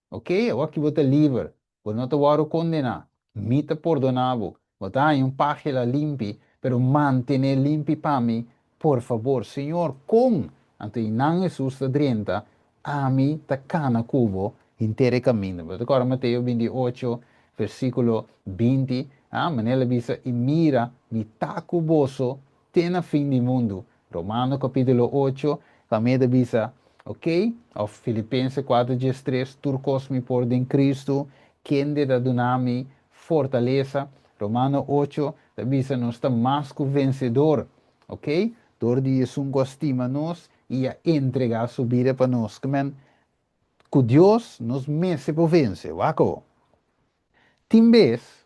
Ok, awor ki bo ta liber, bo no ta wòrdu kondená, mi ta pordoná bo, bo ta haña un página limpi, pero mantené limpi pa mi, por fabor. Señor, kon? Anto einan Hesus ta drenta, Ami ta kana ku bo henter e kaminda. Bo ta kòrda Mateo 28, versíkulo 20? Ah, manera el a bisa, I mira, mi ta ku boso te na fin di mundu. Romano capítulo 8, tambe ta bisa, ok, of Filipense 4 13, tur kos mi por den Cristo, kende ta duna mi fortalesa. Romano 8 ta bisa nos ta mas ku vensedor, ok, dor di esun ku a stima nos i a entrega su bida pa nos. Ke men, ku Dios nos mester por vense. Wak awo. Tin bes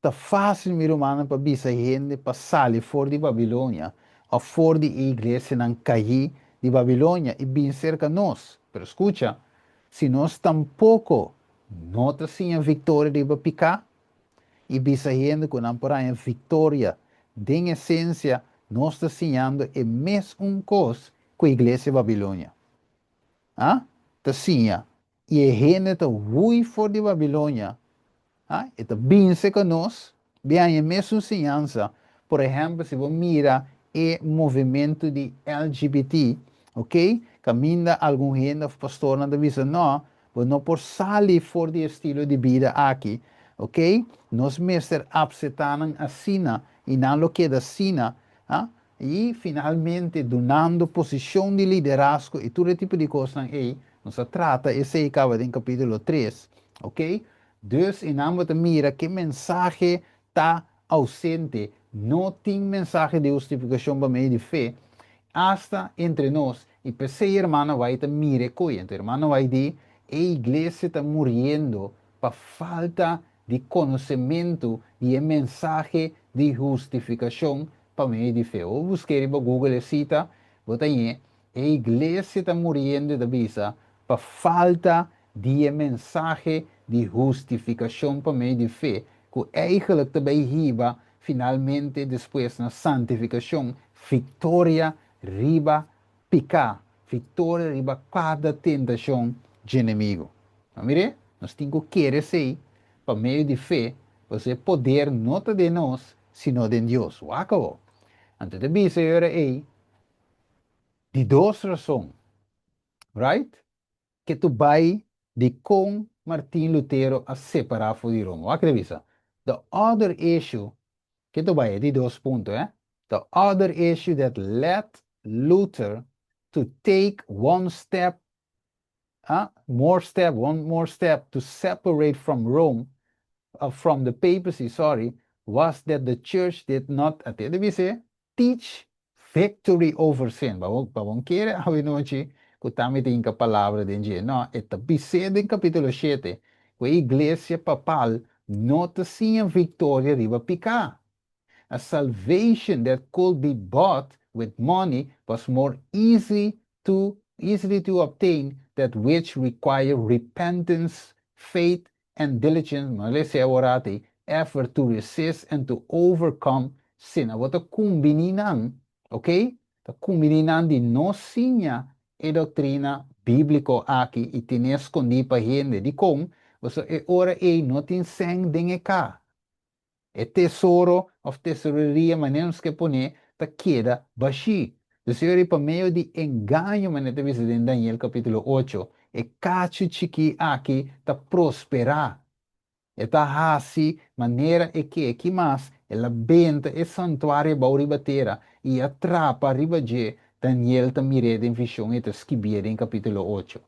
Ta fásil, mi rumannan, pa bisa hende pa sali for di Babilonia òf for di e iglesianan kaí di Babilonia i bin serka nos. Pero skucha, si nos tampoko no ta siña viktoria riba piká i bisa hende ku nan por haña viktoria, den esensia nos ta siñando e mes un kos ku iglesia Babilonia a ta siña i e hende ta hui for di Babilonia. Ha? E ta binse ku nos, bin haña e mesun siñansa. Por ehèmpel, si bo mira e movementu di LGBT, ok, kaminda algun hende òf pastornan ta bisa, nò, bo no por sali for di e estilo di bida aki, ok, nos mester apseptá nan asina i nan lo keda asina, ha? I finalmente dunando posishon di liderazgo i tur e tipo di kosnan ei, nos a trata esei kaba den kapítulo 3, ok? Dus einan bo ta mira ke mensahe ta ausente, no tin mensahe di hustifikashon pa medio di fe, asta entre nos, i p'esei hermano White ta mira e koe. Anto hermano White di, E iglesia ta muriendo pa falta di konosementu di e mensahe di hustifikashon pa medio di fe. Bo busk'é riba Google e sita, bo ta ñe, E iglesia ta muriendo, e ta bisa, pa falta di e mensahe di hustifikashon pa medio di fe, ku eigenlijk ta bai hiba finalmente despues na santifikashon, viktoria riba piká, viktoria riba kada tentashon dje enemigu. Ma mire, nos tin ku kere esei pa medio di fe, pasobra e poder no ta den nos, sino den Dios. Wak awor. Anto ta bisa e ora ei di dos rason, right? Ke tu bai di kon Martin Lutero a separá for di Roma. Wak ke ta bisa. The other issue, ke tu bai e di dos punto, eh? The other issue that led Luther to take one step ah, more step, one more step to separate from Rome, from the papacy, sorry, was that the church did not, atende bisa, teach victory over sin. Ba bo kere awe nochi ku tambe tin ka palabra den dje. No, e ta bis'é den kapítulo 7 ku e iglesia papal no ta siña viktoria riba piká. A salvation that could be bought with money was more easily to obtain that which require repentance, faith, and diligence, effort to resist and to overcome sin. Awor ta kumbiní nan, ok? Ta kumbiní nan di no siña e doktrina bíbliko aki i tene skondí pa hende. Di kon, pasobra e ora ei no tin sèn den e kaha. E tesoro òf tesoreria, manera nos ke pone, ta keda bashí. Señor, pa medio di engaño, manera ta bisa den Daniel kapítulo 8, e kachu chikí aki ta prosperá. E ta hasi manera e ke ki mas, el a benta e santuario bou riba tera i a trapa riba dje. Daniel ta mir'é den vishon i ta skibié den kapítulo 8.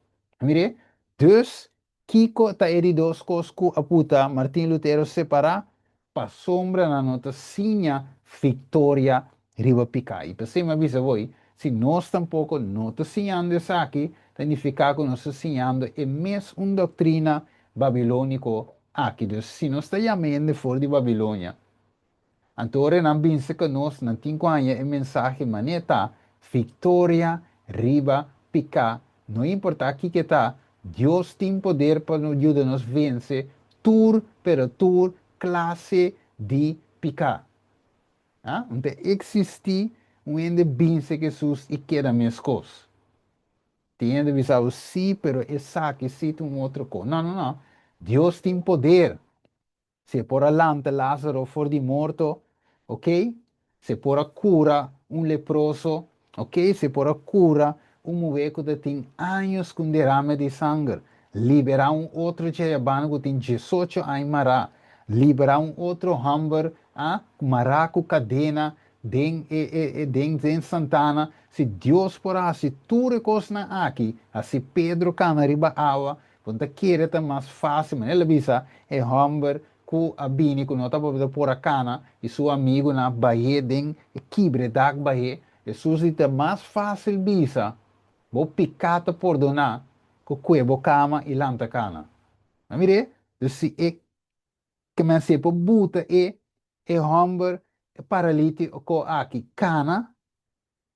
Mire, dus kiko ta e di dos kos ku a puta Martin Lutero separá? Pasobra nan no ta siña viktoria riba piká. I p'esei mi a bisa bo, si nos tampoko no ta siñando esaki, ta nifiká ku nos ta siñando e mesun doktrina babilóniko aki. Dus si nos ta yama hende for di Babilonia, anto ora nan bin serka nos, nan tin ku haña e mensahe manera ta viktoria riba piká. No importá kiko ta, Dios tin poder pa yuda nos vense tur, pero tur klase di piká. Ah? No ta eksistí un hende bin serka Hesus i keda meskos. Tin hende bisa sí, pero esaki sí un otro kos. No, no, no. Dios tin poder. Si por a lanta Lázaro for di morto, ok? Si por a kura un leproso, ok? Si por a kura un muhé ku tin aña ku derame di sanger, liberá un otro djayabana ku tin 18 aña mará, liberá un otro hòmber, ah, mará ku kadena den e, e, den santana. Si Dios por hasi tur kosnan aki, hasi Pedro kana riba awa, bo n' ta kere ta mas fásil, ma el a bisa e hòmber ku a bini ku no tabata por a kana i su amigunan a bah'é den e kibra dak bah'é. Hesus di ta mas fásil bisa bo piká ta pordoná ku kue bo kama i lanta kana. Ma mire, dus si e ke men si e por buta e hòmber paralítiko aki kana,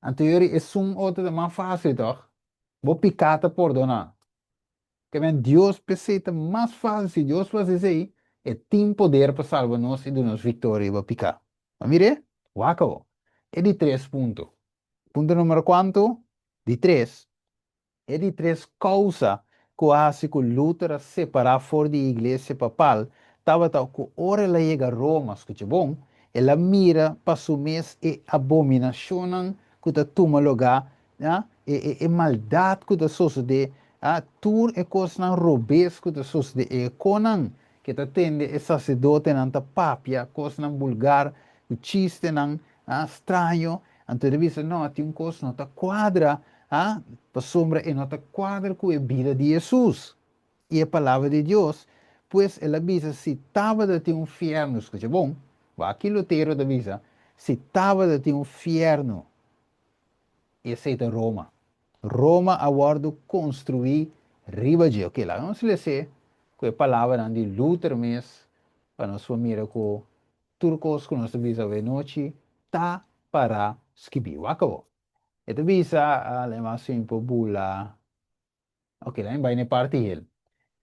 anto yori esun otro ta mas fásil tòg? Bo piká ta pordoná. Ke men Dios p'esei ta mas fásil, si Dios por hasi esei, e tin poder pa salba nos i duna nos viktoria riba piká. Ma mire, wak awor. E di tres punto. Punto numero kuantu? Di tres. E di tres kousa ku a hasi ku Luther a separá for di e iglesia papal tabata ku ora el a yega Roma, skucha bon, el a mira pa su mes e abominashonnan ku ta tuma lugá, e maldat ku ta sosodé, tur e kosnan robes ku ta sosodé, e konan ke ta tende e saserdotenan ta papia kosnan bulgar, ku chistenan straño, anto el a bisa, no, tin un kos no ta kuadra, pasobra e no ta kuadra ku e bida di Hesus i e palabra di Dios. Pues el a bisa, si tabata tin un fièrnu, skucha bon, wak Lutero ta bisa, si tabata tin un fièrnu, esei ta Roma. Roma a wòrdu konstruí riba dje. Ok, laga nos lesa ku e palabranan di Luther mes pa nos por mira ku tur kos ku nos ta bisa awe nochi ta pará skibí. Wak awor. E ta bisa, laga mi por bula. Ok, laga mi bai na e parti hel.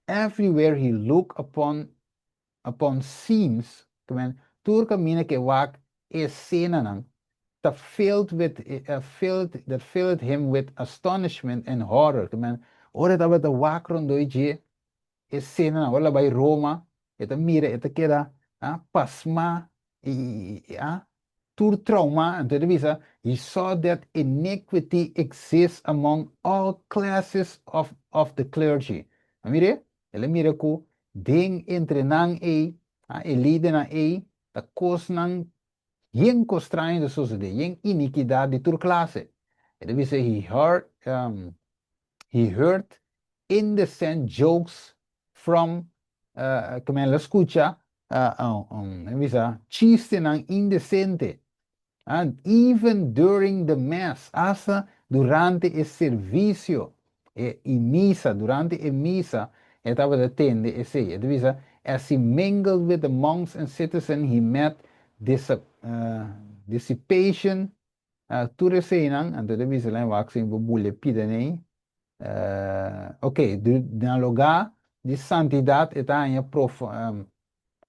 Everywhere he look upon scenes, men tur kaminda ku e wak esenanan, ta filled that filled him with astonishment and horror. Men ora tabata wak rondó dje. Esena, ora el a bai Roma, e ta mira, e ta keda pasmá i tur traumá. Anto e ta bisa, He saw that iniquity exists among all classes of the clergy. A mir'é? El a mira ku den entre nan ei, e lidernan ei, ta kosnan yen kos straño ta sosodé, yen inikidat di tur klase. E ta bisa, He heard indecent jokes from, ku el a skucha, bisa, chistenan indesente. And even during the mass, hasta durante e servisio, e misa, durante e misa, e tabata tende esei. E ta bisa, as he mingled with the monks and citizens, he met dissipation, tur eseinan, anto e ta bisa, laga wak si bule pida nei. Ok, na lugá di santidat, e ta haña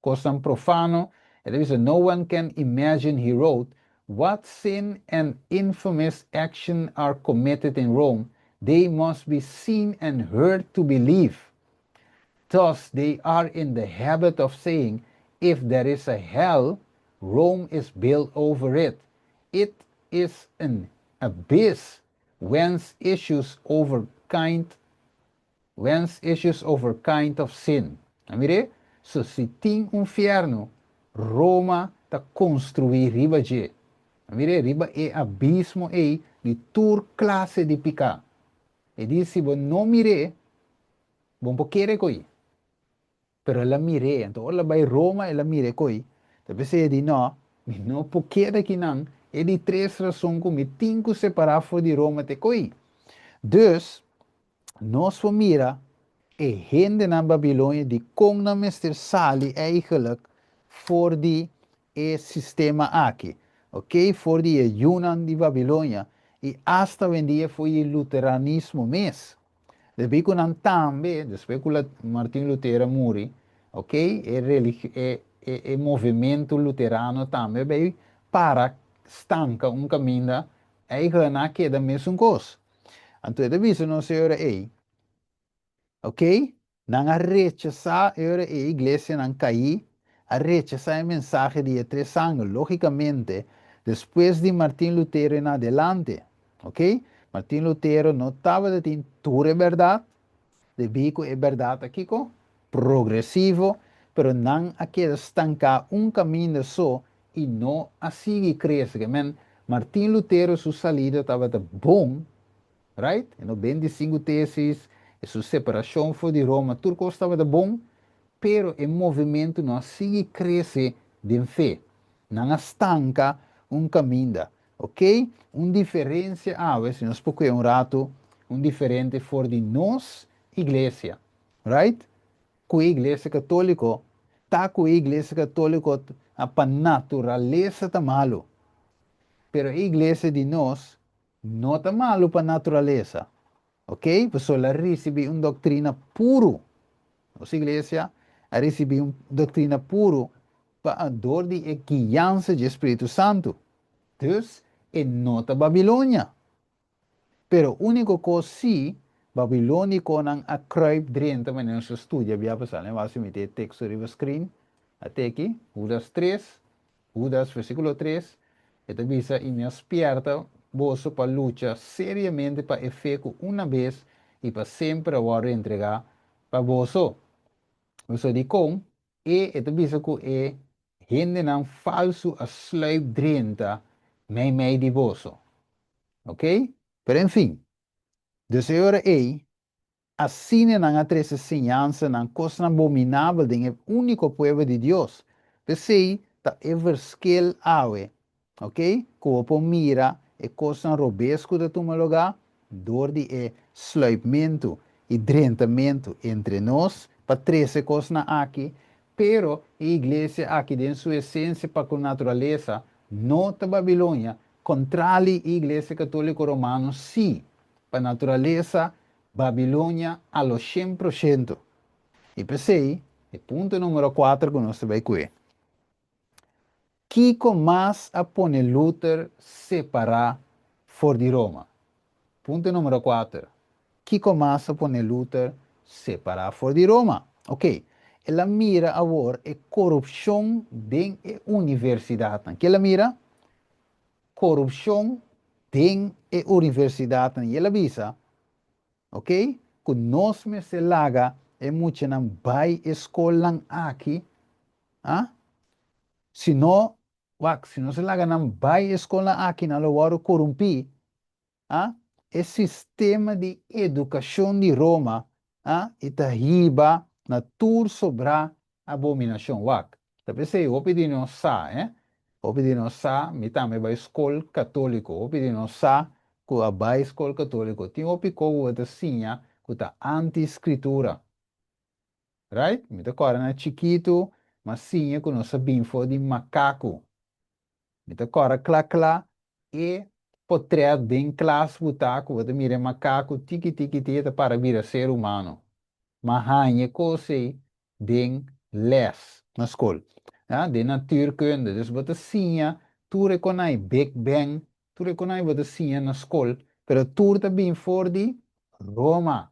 kosnan profano. E ta bisa, "No one can imagine," he wrote, "what sin and infamous action are committed in Rome. They must be seen and heard to believe. Thus, they are in the habit of saying, 'If there is a hell, Rome is built over it.' It is an abyss whence issues over kind of sin." Mira, so si tin un fièrnu, Roma ta konstruí riba dje. Mira, riba e abismo ei di tur klase di piká. E di si bo no mir'é, bo n' por kere koi. Pero el a mir'é, anto el a bai Roma, el a mir'é koi. Despues e di no, mi no por keda akinan, e di tres rason ku mi tin ku separá for di Roma te koi. Dus, nos por mira e hendenan Babilonia di kon nan mester sali eigenlijk for di e sistema aki. Ok, for di e yunan di Babilonia i asta awendia for di luteranismo mes. Debí ku nan tambe, despues ku Martin Lutero a muri, ok, e movementu luterano tambe bai para stanka un kaminda, eigenlijk nan a keda mesun kos. Anto e ta bisa nos e ora ei, ok, nan a rechasá e ora ei iglesianan kaí, a rechasá e mensahe di e tres angel, lógikamente, despues di Martin Lutero en adelante, ok, Martin Lutero no tabata tin tur e bèrdat, debí ku e bèrdat a kiko? Progresivo, pero nan a keda stanká un kaminda so i no a sigui krese. Ke men, Martin Lutero su salida tabata bon, right? E 95 tesis, e su separashon for di Roma, tur kos tabata bon, pero e movementu no a sigui krese den fe. Nan a stanka un kaminda. Ok? Un diferensia awe, si nos por un ratu, un diferente for di nos iglesia, right? Ku Iglesia Katóliko, ta ku Iglesia Katóliko pa naturalesa ta malu. Pero iglesia di nos no ta malu pa naturalesa. Ok? Pasobra el a risibí un doktrina puru. Nos iglesia a risibí un doktrina puru pa dor di e guiansa di Spiritu Santu. Dus, e no ta Babilonia. Pero úniko kos si, babilónikonan a kruip drenta, manera nos a studia bia pasá. Laga mi mete e teksto riba screen. Ata aki, Hudas 3, Hudas versíkulo 3, e ta bisa, "I mi a spièrta boso pa lucha seriamente pa e fe ku un bes i pa semper a wòrdu entregá pa boso." Boso di kon, e ta bisa ku e hendenan falsu a sluip drenta mei mei di boso. Ok? Pero en fin, dus e ora ei, asina nan a trese siñansanan kosnan abominabel den e úniko pueblo di Dios. P'esei ta e verschil awe, ok? Ku bo por mira e kosnan robes ku ta tuma lugá dor di e sluipmentu i drentamentu entre nos pa trese kosnan aki, pero e iglesia aki den su esensia pa ku naturalesa no ta Babilonia, kontrali Iglesia Katóliko Romano si, pa naturalesa Babilonia a lo 100%. I p'esei, e punto número 4 ku nos ta bai kue. Kiko mas a pone Luther separá for di Roma? Punto número 4. Kiko mas a pone Luther separá for di Roma? Ok, el a mira awor e korupshon den e universidatnan. Ke el a mira? Korupshon den e universidatnan. I el a bisa, ok, ku nos mester laga e muchanan bai e skolnan aki, ah? Si no, wak, si nos laga nan bai e skolnan aki, nan lo wòrdu korumpí. A E sistema di edukashon di Roma a i ta hiba na tur sobrá abominashon. Wak, ta p'esei hopi di nos sa, eh? Hopi di nos sa, mi tambe bai skol katóliko, hopi di nos sa ku a bai skol katóliko, tin hopi ko ku bo ta siña ku ta anti-skritura. Right? Mi ta kòrda na chikitu, m'a siña ku nos a bin for di makaku. Mi ta kòrda kla kla e potrèt den klas bo ta ku bo ta mira e makaku tiki tiki tiki ta para bira ser humano. M'a haña e kos ei den lès na skol, ya, den natuurkunde. Dus bo ta siña tur e konai Big Bang, tur e konai bo ta siña na skol, pero tur ta bin for di Roma.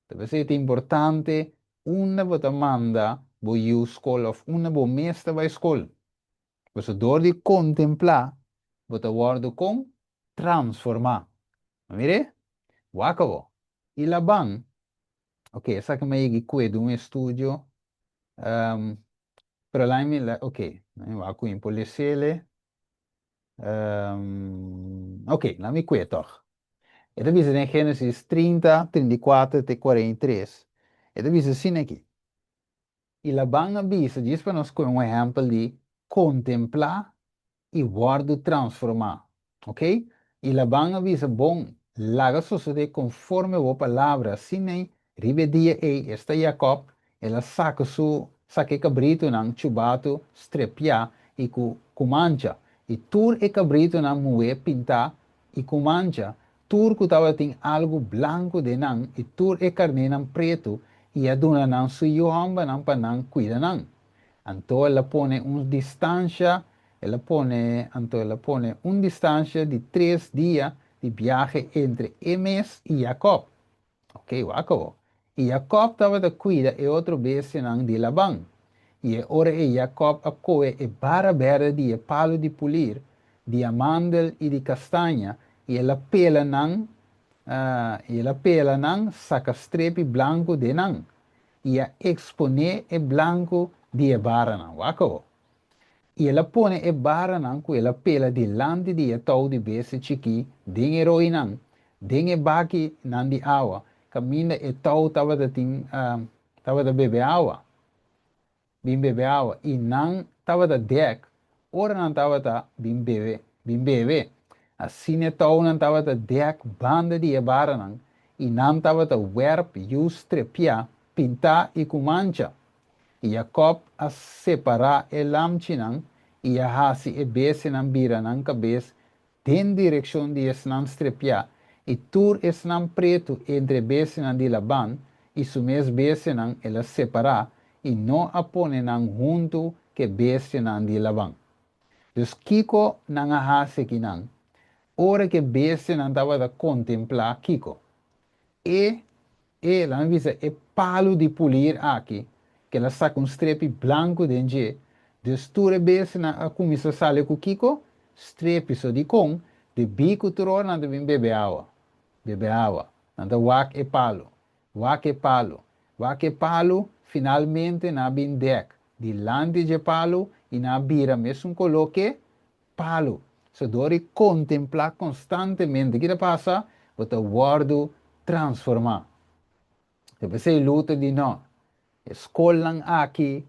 Ta p'esei ta importante unda bo ta manda bo yu skol òf unda bo mes ta bai skol. Pasobra dor di kontemplá bo ta wòrdu kon? Transformá. Mir'é? Wak awor. I Laban, ok, esaki mi a yega i kue den un estudio, pero laat mi, ok, mi wak ku mi por les'el. Ok, laat mi kue tòg. E ta bisa den Génesis 30, 34 te 43, e ta bisa asina aki. I Laban a bisa, djis pa nos kohe un ehèmpel di kontemplá i wòrdu transformá. Ok? I Laban a bisa, Bon, laga sosodé konforme bo palabra. Asina ei, riba e dia ei, esta Jakòb, el a saka su saka e kabritunan chubatu strepiá i ku ku mancha, i tur e kabritunan muhé pintá i ku mancha, tur ku tabatin algu blanku den nan i tur e karnénan pretu, i a duna nan su yu hòmbernan pa nan kuida nan. Anto el a pone un distansha, el a pone, anto el a pone un distansha di tres dia di biahe entre e mes i Jakòb. Ok, wak awor. I Jakòb tabata kuida e otro bestianan di Laban. I e ora ei Jakòb a kohe e bara bèrdè di e palu di pulir, di amandel i di kastaña, i el a pela nan, i el a pela nan saka strepi blanku den nan, i a eksponé e blanku di e baranan. Wak awor. I el a pone e baranan ku el a pela dilanti di e tou di bestia chikí den e roinan, den e bakinan di awa, kaminda e tou tabata tin tabata bebe awa, bin bebe awa, i nan tabata dèk ora nan tabata bin bebe bin bebe. Asina e tounan tabata dèk banda di e baranan, i nan tabata wèrp yu strepiá, pintá i ku mancha. I Jakòb a separá e lamchinan i a hasi e bestianan bira nan kabes den direkshon di esnan strepiá, i tur esnan pretu entre e bestianan di Laban i su mes bestianan el a separá i no a pone nan huntu ku e bestianan di Laban. Dus kiko nan a hasi akinan? Ora ku e bestianan tabata kontemplá kiko? E, e, laat mi bisa, e palu di pulir aki, ku el a saka un strepi blanku den dje, dus tur e bestianan a kuminsá sali ku kiko? Strepi. So dikon? Debí ku tur ora nan ta bin bebe awa, bebe awa. Nan ta wak e palu, wak e palu, wak e palu, finalmente nan a bin dèk dilanti dje palu i nan a bira mesun koló ke Palu. So dor di kontemplá konstantemente ki ta pasa, bo ta wòrdu transformá. Ta p'esei Luther di no, e skolnan aki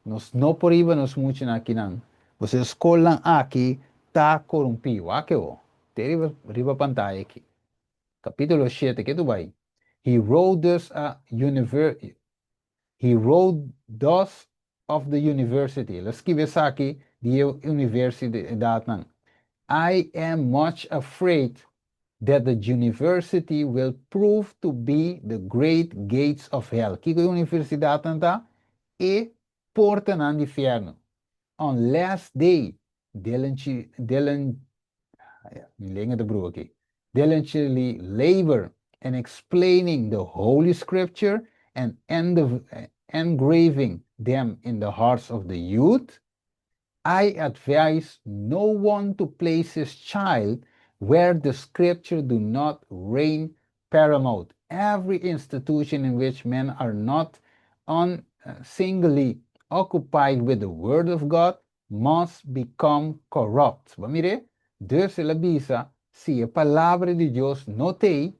nos no por hiba nos muchanan akinan, pasobra e skolnan aki ta korumpí. Wak e bo, te riba riba pantaya aki. Kapítulo shete, ke tu bai? He wrote thus a univer He wrote thus of the university, el a skibi esaki di e universidatnan, I am much afraid that the university will prove to be the great gates of hell. Kiko e universidatnan ta? E portanan di fiernu. Unless they diligently labor in explaining the Holy Scripture and Engraving them in the hearts of the youth. I advise no one to place his child where the scripture do not reign paramount. Every institution in which men are not singly occupied with the word of God must become corrupt. Bo mira, dus el a bisa, si e palabra di Dios no t'ei,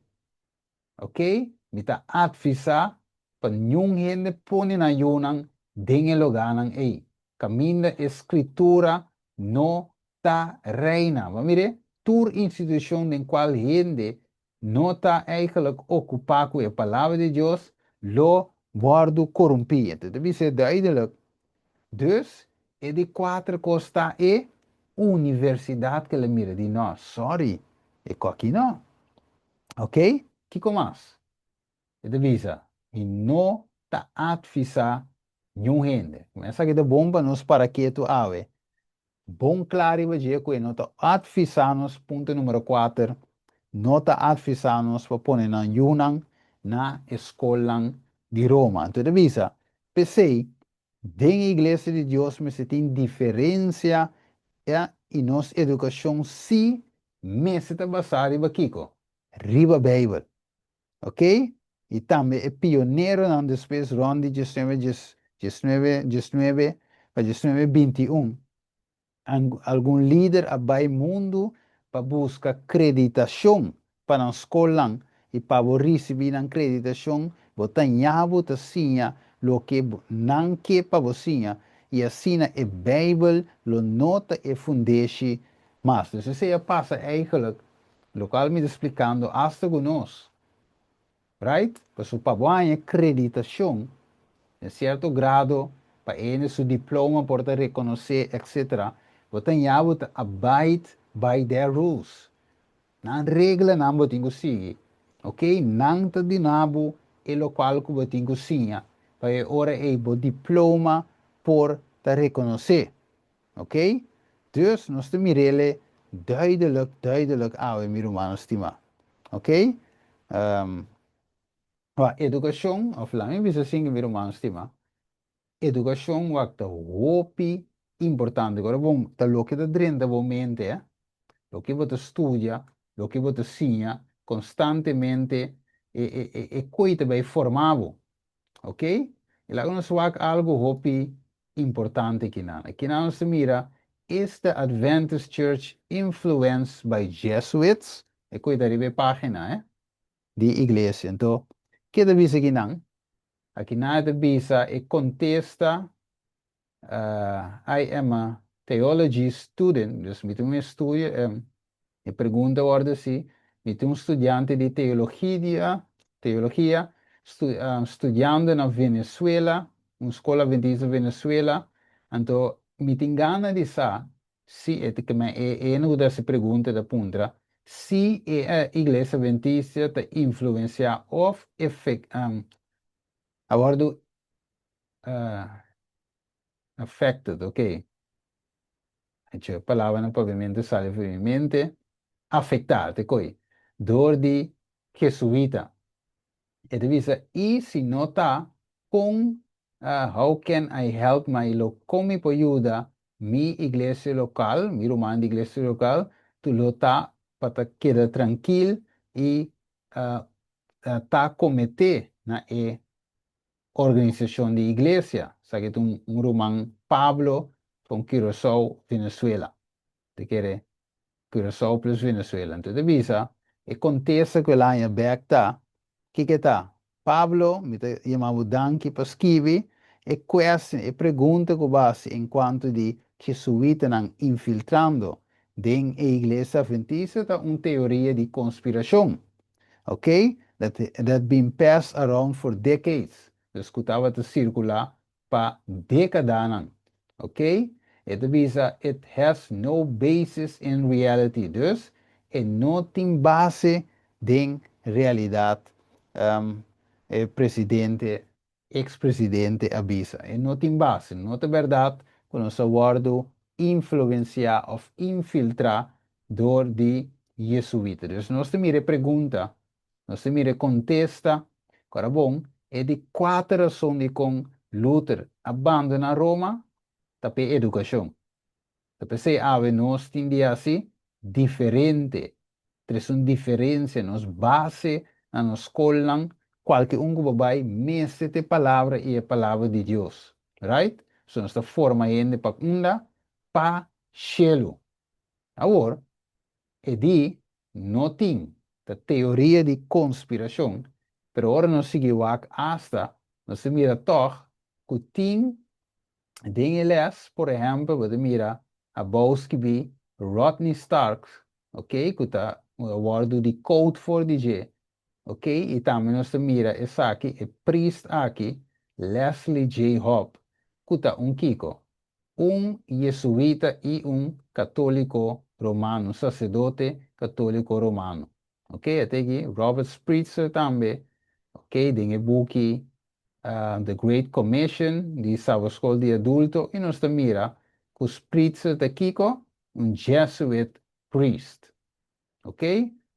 ok, mi ta advisá pa niun hende pone nan yunan den e lugánan ei. Kaminda e skritura no ta reina. Bo mira, tur institushon den kual hende no ta eigenlijk okupá ku e palabra di Dios lo wòrdu korumpí. Entonces ta bisa duidelijk. Dus e di kuater kos ta e universidat ku el a mira di no, sorry, e kos aki no. Ok, kiko mas? E ta bisa, mi no ta advisá niun hende. Esaki ta bon pa nos para ketu awe. Bon kla riba dje ku e no ta advisá nos, punto numero 4, no ta advisá nos pa pone nan yunan na e skolnan di Roma. Anto e ta bisa, p'esei, den e iglesia di Dios mester tin diferensia, ya, i nos edukashon sí mester ta basá riba kiko? Riba Beibel. Ok? I tambe e pioneronan despues rond di diesnuebe dies, diesnuebe diesnuebe pa diesnuebe binti un, algun lider a bai mundu pa buska kreditashon pa nan skolnan i pa bo risibí nan kreditashon bo ta ña bo ta siña loke nan ke pa bo siña i asina e Beibel lo no ta e fundeshi mas. Dus esei a pasa eigenlijk lokual mi ta splikando asta ku nos. Right? Pasobra pa bo haña kreditashon den sierto grado pa hende su diploma por ta rekonosé etcetera, bo ta ña bo ta abide by their rules. Nan reglanan bo tin ku sigui. Ok, nan ta duna bo e lokual ku bo tin ku siña pa e ora ei bo diploma por ta rekonosé. Ok, dus nos ta mir'ele duidelijk, duidelijk awe mi rumannan stimá. Ok, wak edukashon, òf laga mi bisa asin mi rumannan stimá, edukashon wak ta hopi importante. Ora bo ta loke ta drenta bo mente, eh, loke bo ta studia, loke bo ta siña konstantemente, e e e e koe ta bai forma bo. Ok? I laga nos wak algu hopi importante kinan. Kinan nos ta mira, Is the Adventist Church influenced by Jesuits? E koe ta riba e pagina, eh, di iglesia. Anto, ke ta bisa kinan? Akinan e ta bisa e kontesta, I am a theology student, dus mi ta un estudio, e pregunta wòrdu si mi ta un studiante di teologia, teologia, studiando na Venezuela, un skol adventista Venezuela, anto mi tin gana di sa si e ta keme e ene ku ta hasi pregunta ta puntra si e iglesia adventista ta influensiá òf efek a wòrdu affected, ok. Hecho, palabranan propiamente sali for mi mente, afektá, te koi, dor di Jesuita. E ta bisa, i si no ta, kon, how can I help my lo, kon mi por yuda mi iglesia lokal, mi ruman di iglesia lokal, tu lo ta pa ta keda trankil i ta kometé na e organisashon di iglesia. Esaki ta un ruman Pablo from Curaçao, Venezuela. Ta kere Curaçao plus Venezuela. Anto ta bisa e kontesta ku el a haña bèk ta, kiko ta? Pablo, mi ta yama bo danki pa skibi e question, e pregunta ku bo a hasi enkuanto di jesuitanan infiltrando den e iglesia adventista ta un teoria di konspirashon. Ok, that that been passed around for decades, dus ku tabata sirkulá pa dékadanan. Ok, e ta bisa it has no basis in reality, dus e no tin base den realidat, e presidente, ex presidente a bisa. E no tin base, no ta bèrdat ku nos a wòrdu influensiá òf infiltrá dor di Jesuita. Dus nos ta mira e pregunta, nos ta mira e kontesta. Ora bon, e di kuater rason dikon Luther a bandoná Roma? Ta p'e edukashon. Ta p'esei awe nos tin di hasi diferente, trese un diferensia, nos base na nos skolnan, kualke un ku bo bai mester ta e Palabra i e Palabra di Dios. Right? So nos ta forma hende pa unda? Pa shelu. Awor, e di no tin, ta teoria di konspirashon, pero ora nos sigui wak asta nos ta mira tòg ku tin den e les, por ehèmpel, bo ta mira abou skibí Rodney Starks, ok, ku ta wòrdu di quote for di dje, ok, i tambe nos ta mira esaki, e priest aki, Leslie J. Hobb, ku ta un kiko? Un jesuita i un katóliko romano, un saserdote katóliko romano. Ok, ata aki Robert Spritzer tambe, ok, den e buki The Great Commission di Sabbatschool di Adulto i nos ta mira ku Spritzer ta kiko? Un Jesuit priest. Ok?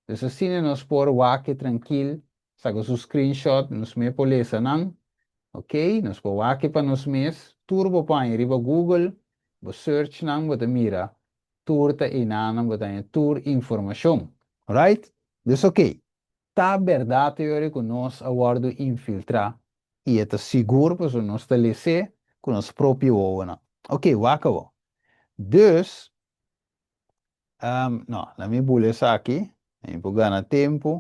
Dus asina nos por wak trankil, saka su screenshot, nos mes por lesa nan. Ok? Nos por wak pa nos mes, tur bo por haña riba Google, bo search nan, bo ta mira tur ta einan, bo ta haña tur informashon. Right? Dus ok. Ta bèrdat e ora ku nos a wòrdu infiltrá i e ta sigur pasobra nos ta les'é ku nos propio wowonan. Oké, wak awor. Dus, no, laat mi bula esaki, mi por gana tempu.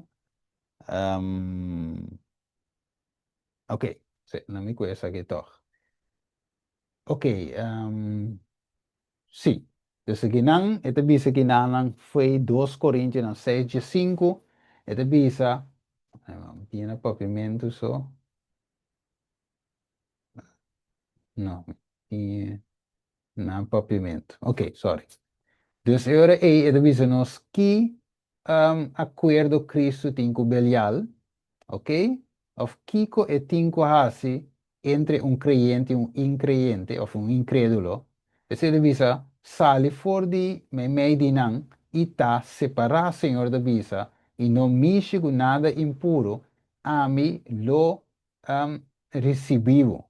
Oké, sí, laat mi kue esaki tòg. Oké, sí. Dus akinan e ta bisa kinanan fo'i Dos Korintionan seis 15, e ta bisa, mi tin na papiamentu so. No, mi tin na papiamentu. Oké, sorry. Dus e ora ei e ta bisa nos ki akuerdo Kristu tin ku Belial, oké? Òf kiko e tin ku hasi entre un kreyente i un inkreyente òf un inkrédulo. Esei ta bisa, Sali for di meimei di nan i ta separá, Señor ta bisa, i no mishi ku nada impuru, ami lo risibí bo.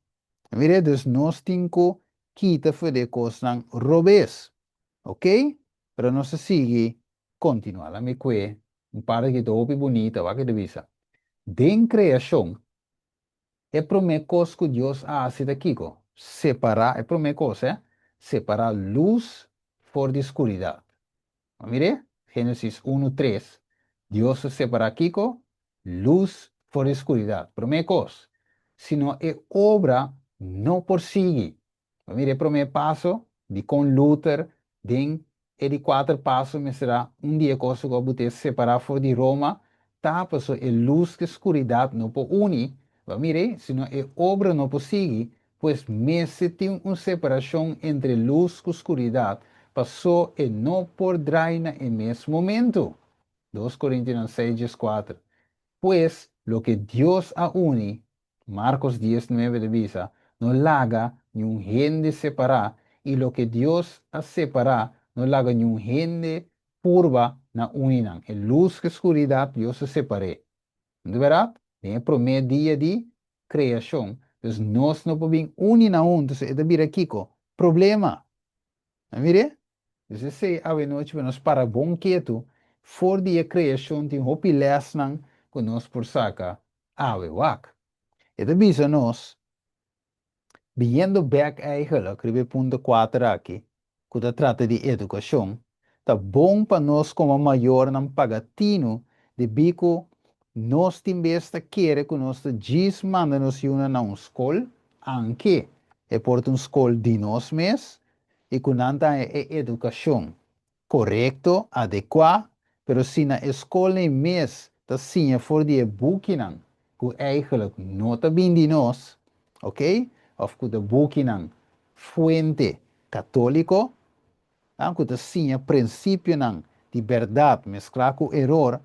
Mira, dus nos tin ku kita for di e kosnan robes, oké? Pero nos ta sigui kontinuá. Laat mi kue un parti ki ta hopi bunita, wak e ta bisa, Den kreashon, e promé kos ku Dios a hasi ta kiko? Separá, e promé kos, eh, separá lus for di skuridat. Bo mir'é? Génesis unu, tres, Dios a separá kiko? Lus for di skuridat. Promé kos. Sino e obra no por sigui. Bo mira e promé paso dikon Luther den e di kuater paso mester a un di e kos ku a but'é separá for di Roma ta paso e lus ku e skuridat no por uni, bo mira ei, sino e obra no por sigui, pues mester tin un separashon entre lus ku skuridat paso e no por drai na e mes momentu. Dos Korintionan seis 14. Pues loke Dios a uni, Marcos dies nuebe ta bisa, No laga niun hende separá, i loke Dios a separá, no laga niun hende purba na uni nan. E lus ku e skuridat, Dios a separ'é. No ta bèrdat? Den e promé dia di kreashon. Dus nos no por bin uni nan huntu, so e ta bira kiko? Problema. A mir'é? Dus esei awenochi pa nos para bon ketu, for di e kreashon tin hopi lèsnan ku nos por saka awe wak. E ta bisa nos, biniendo bèk eigenlijk riba e punto kuater aki, ku ta trata di edukashon, ta bon pa nos komo mayornan paga tinu debí ku nos tin bes ta kere ku nos ta djis manda nos yunan na un skol, anke e por ta un skol di nos mes, i ku nan ta haña e edukashon korekto, adekuá, pero si na e skolnan mes ta siña for di e bukinan ku eigenlijk no ta bin di nos, ok, òf ku ta bukinan fuente katóliko, ku ta siña prinsipionan di bèrdat mesklá ku eror,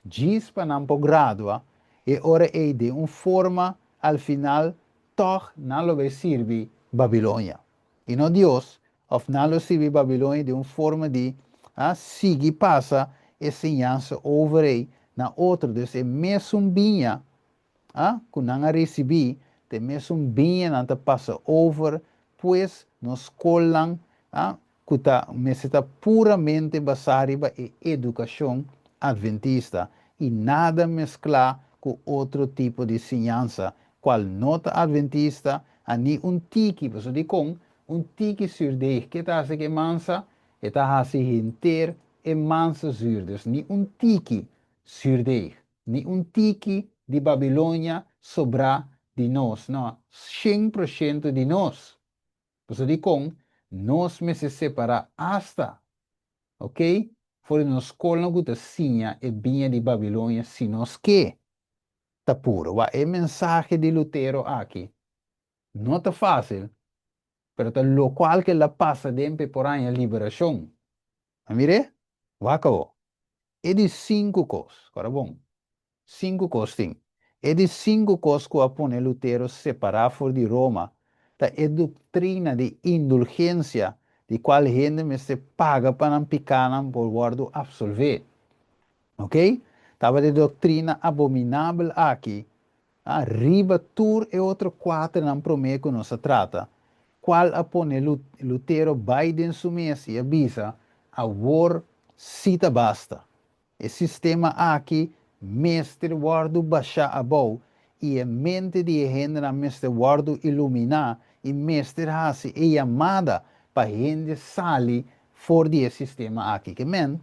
djis pa nan por gradua, e ora ei den un forma al final tòg nan lo bai sirbi Babilonia. I no Dios, òf nan lo sirbi Babilonia den un forma di a sigui pasa e siñansa over ei na otro. Dus e mesun biña a ku nan a risibí Te mesun biña nan ta pasa over, pues nos skolnan ku ta mester ta puramente basá riba e edukashon adventista i nada mesklá ku otro tipo di siñansa kual no ta adventista a ni un tiki, pasobra dikon un tiki zuurdeeg ke ta hasi ku e mansa? E ta hasi henter e mansa zuur, dus ni un tiki zuurdeeg, ni un tiki di Babilonia sobrá di nos, no, 100% di nos. Pasobra dikon nos mester separá asta, ok, for di nos skolnan ku ta siña e biña di Babilonia si nos ke ta puro. Wak e mensahe di Lutero aki no ta fásil, pero ta lokual ku el a pasa den p'e por haña liberashon. A mir'é? Wak awo. E di sinku kos, kòrda bon, Sinku kos tin. E di sinku kos ku a pone Lutero separá for di Roma ta e doktrina di indulgensia di kual hende mester paga pa nan pikánan por wòrdu apsolvé. Oke? Tabata e doktrina abominabel aki riba tur e otro kuaternan promé ku nos a trata, kual a pone Lutero bai den su mes i a bisa, Awor si ta basta. E sistema aki mester wòrdu bashá abou i e mente di e hendenan mester wòrdu iluminá i mester hasi e yamada pa hende sali for di e sistema aki. Ke men,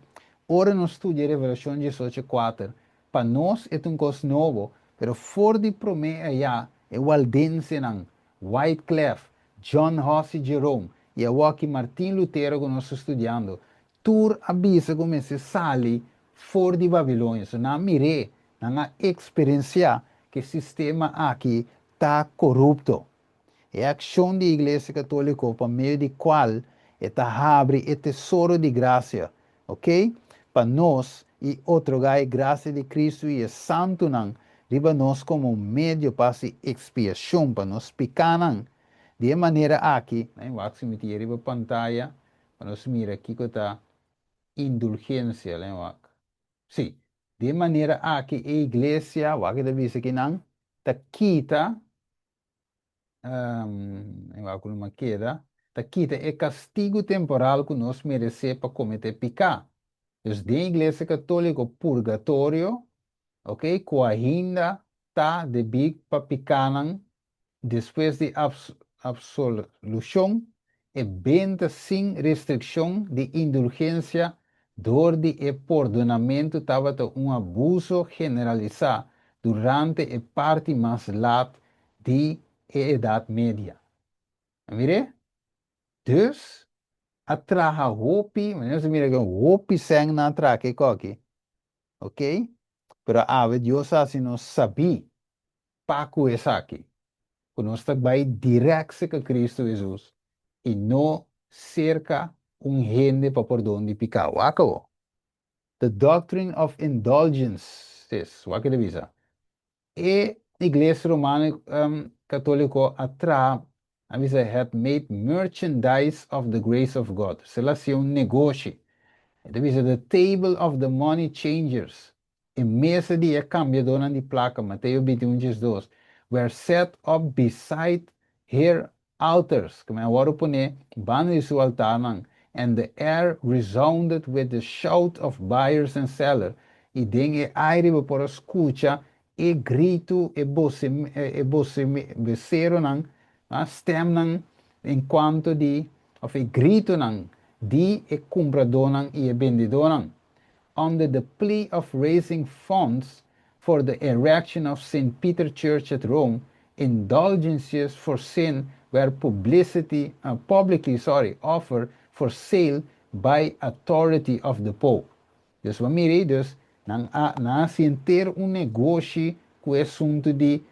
ora nos studia Revelashon 18:4, pa nos e ta un kos nobo, pero for di promé ayá e waldensenan, Wyclef, John Huss i Jerome, i awoki Martin Lutero ku nos ta studiando, Tur a bisa ku mester sali for di Babilonia. So nan a mir'é, nan a eksperensiá ku e sistema aki ta korupto. E akshon di Iglesia Katóliko pa medio di kual e ta habri e tesoro di grasia, oke, pa nos i otrogá e grasia di Kristu i e santunan riba nos komo un medio pa hasi ekspiashon pa nos pikánan. Di e manera aki, nan wak si mi tin e riba pantaya, Pa nos mira kiko ta indulgensia, len wak. Sí, di e manera aki e iglesia, wak e ta bisa kinan, ta kita, um, wak ku numa keda, ta kita e kastigu temporal ku nos meresé pa kometé piká. Dus den iglesia katóliko purgatorio, ok, ku ainda ta debí pa pikánan Despues di absolushon, e benta sin restrikshon di indulgensia dor di e pordonamentu tabata un abuso generalisá durante e parti mas lat di e Edat Media. A mir'é? Dus, a traha hopi, manera nos a mira ku hopi sèn nan a traha ke koki, oke? Pero awe Dios a hasi nos sabí pa ku esaki, ku nos ta bai dirèkt serka Kristu Hesus i no serka un hende pa pordon di piká. Wak awor. The Doctrine of Indulgences, wak e ta bisa. E Iglesia Romano Katóliko a traha, a bisa, had made merchandise of the grace of God. Sel a hasié un negoshi. E ta bisa, the table of the money changers E mesa di e kambiadónan di plaka, Mateo 21 12, were set up beside her altars, ku men a wòrdu poné banda di su altarnan, and the air resounded with the shout of buyers and sellers, i den e aire bo por a skucha e gritu, e e boseronan, stèmnan en kuanto di, òf e gritunan di e kumpradónan i e bendedónan. Under the plea of raising funds for the erection of Saint Peter Church at Rome, indulgences for sin were publicity, publicly, sorry, offered for sale by authority of the Pope. Dus bo mira ei, dus nan a nan a hasi henter un negoshi ku e asuntu di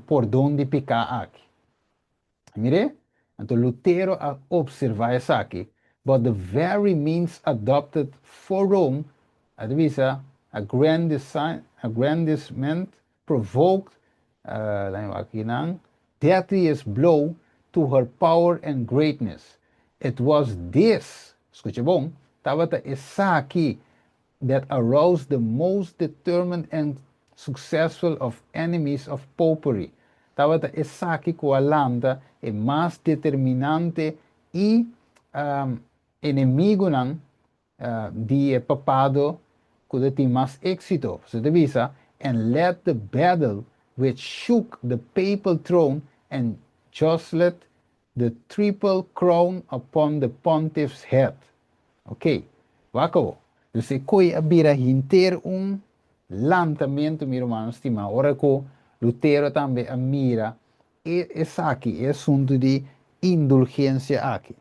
pordon di piká aki. Mir'é? Anto Lutero a observá esaki, But the very means adopted for Rome, a ta bisa, aggrandizement provoked, laat mi wak akinan, deadliest blow to her power and greatness. It was this, skucha bon, tabata esaki that aroused the most determined and successful of enemies of popery. Tabata esaki ku a lanta e mas determinante i enemigunan di e papado ku tin mas éksito. Bo ta bisa, and led the battle which shook the papal throne and jostled the triple crown upon the pontiff's head. Ok, wak. Dus e kos a bira henter un lantamentu, mi ruman stimá. Ora ku Lutero tambe a mira e esaki, e asuntu di indulgensia aki.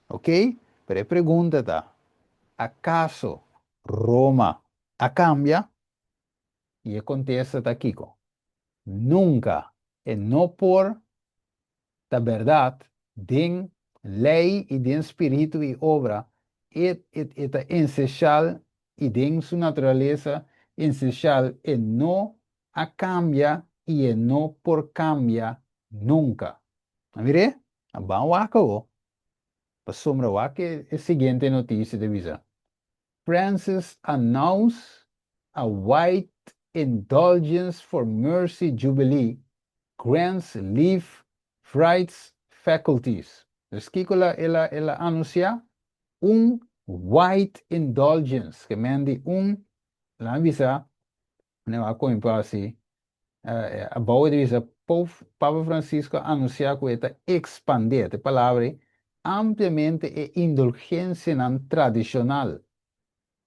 Ok? Pero e pregunta ta, akaso Roma a kambia? I e kontesta ta kiko. Nunka. E no por ta berdat, den lei i den spiritu i obra, e ta esensial i den su naturalesa esensial e no a kambia i e no por kambia nunka. Mira, ban wak o. Pasobra wak e siguiente notisia ta bisa. Francis announced a wide indulgence for Mercy Jubilee grants leave rights faculties. Dus kiko el a anunsiá? Un wide indulgence, ke men di un, laga bisa, ne, a asina, a boa di bisa, Papa Francisco a anunsiá ku e ta ekspandé, e palabra, ampliamente e indulgensia tradishonal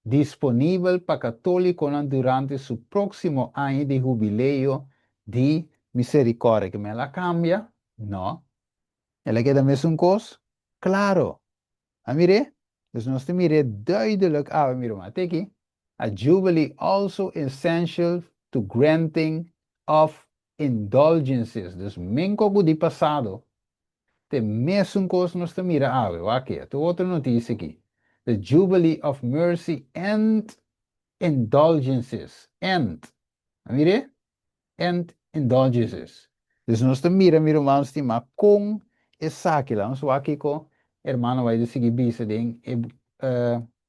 disponibel pa katólikonan durante su próksimo aña di hubileo di miserikòrdia. Ke men el a kambia? No. El a keda mesun kos? Klaro. A mira? Dus nos tin mira duidelijk, ah, mira, mas aki. A jubilee also essential to granting of indulgences. Dus meskos ku di pasado. Ta mesun kos nos ta mira awe, aki, tin otro notisia aki. The Jubilee of Mercy and Indulgences. And. Mira? And indulgences. Dus nos ta mira, mira, ruman stimá, ku esaki la. Nos aki ku ruman bai sigui bisa den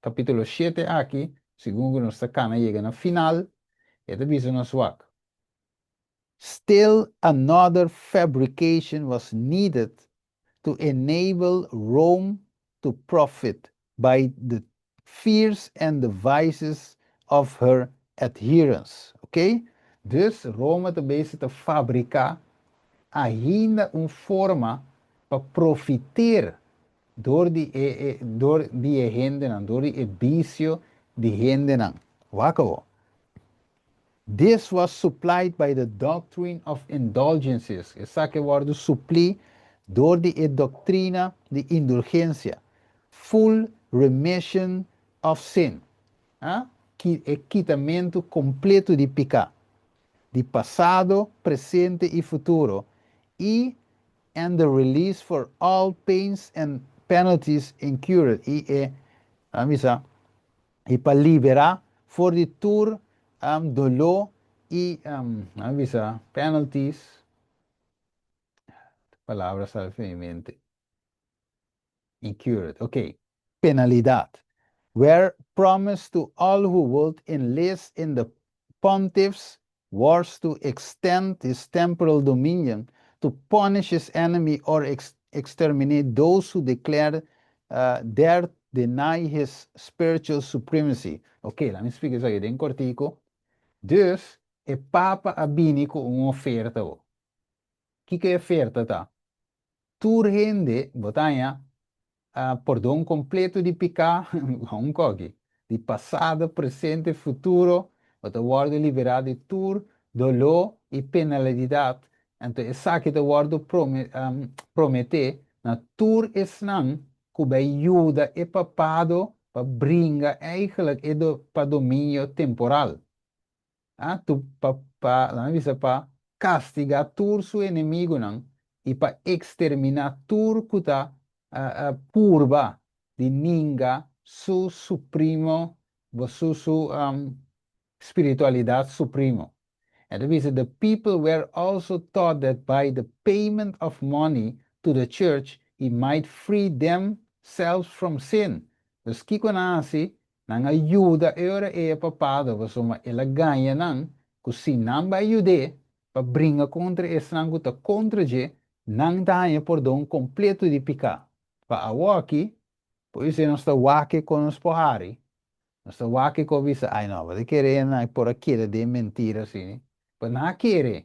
kapítulo 7 aki, segun ku nos ta kana yega na final, e ta bisa nos wak. Still another fabrication was needed to enable Rome to profit by the fears and the vices of her adherents. Ok? Dus Roma tambe ta fabriká ainda un forma pa profitá dor di e hendenan, dor di e visio di hendenan. Wak. This was supplied by the doctrine of indulgences. Esaki a wòrdu suplí dor di e doktrina di indulgensia. Full remission of sin. Ah? Ku e kitamentu kompletu di piká. Di pasado, presente i futuro. I and the release for all pains and penalties incurred. I e, amisa, i pa liberá for di tur doló i amisa, penalties. Palabra sali mi mente. Incurred. Ok. Penalidat. Were promised to all who would enlist in the pontiff's wars to extend his temporal dominion, to punish his enemy or exterminate those who declared dare deny his spiritual supremacy. Ok, laga mi splika esaki den kòrtiku. Dus, e papa a bini ku un oferta. Kiko e oferta ta? Tur hende, bo ta haña, pordon kompletu di piká, un koki, di pasado, presente, futuro, bo ta wòrdu liberá di tur doló i penalidat. Anto, esaki ta wòrdu prometé na tur esnan ku bai yuda e papado pa bringa eigenlijk e do, pa dominio temporal. Ah, tu pa laga bisa pa kastigá tur su enemigunan i pa eksterminá tur ku ta purba di ninga su supremo, su spiritualidat supremo. And the people were also taught that by the payment of money to the church, he might free themselves from sin. Dus kiko nan a hasi, nan a yuda e ora e papado, pasobra el a gaña nan, ku si nan bai yud'é. pa bringa kontra esnan ku ta kontra dje, nan ta haña pordon kompleto di piká. Pa awoki, podisé nos ta wak kon nos por hari, nos ta wak kon bisa, ai no, bo ta kere nan por a keda den mentira asina? Pero nan a kere.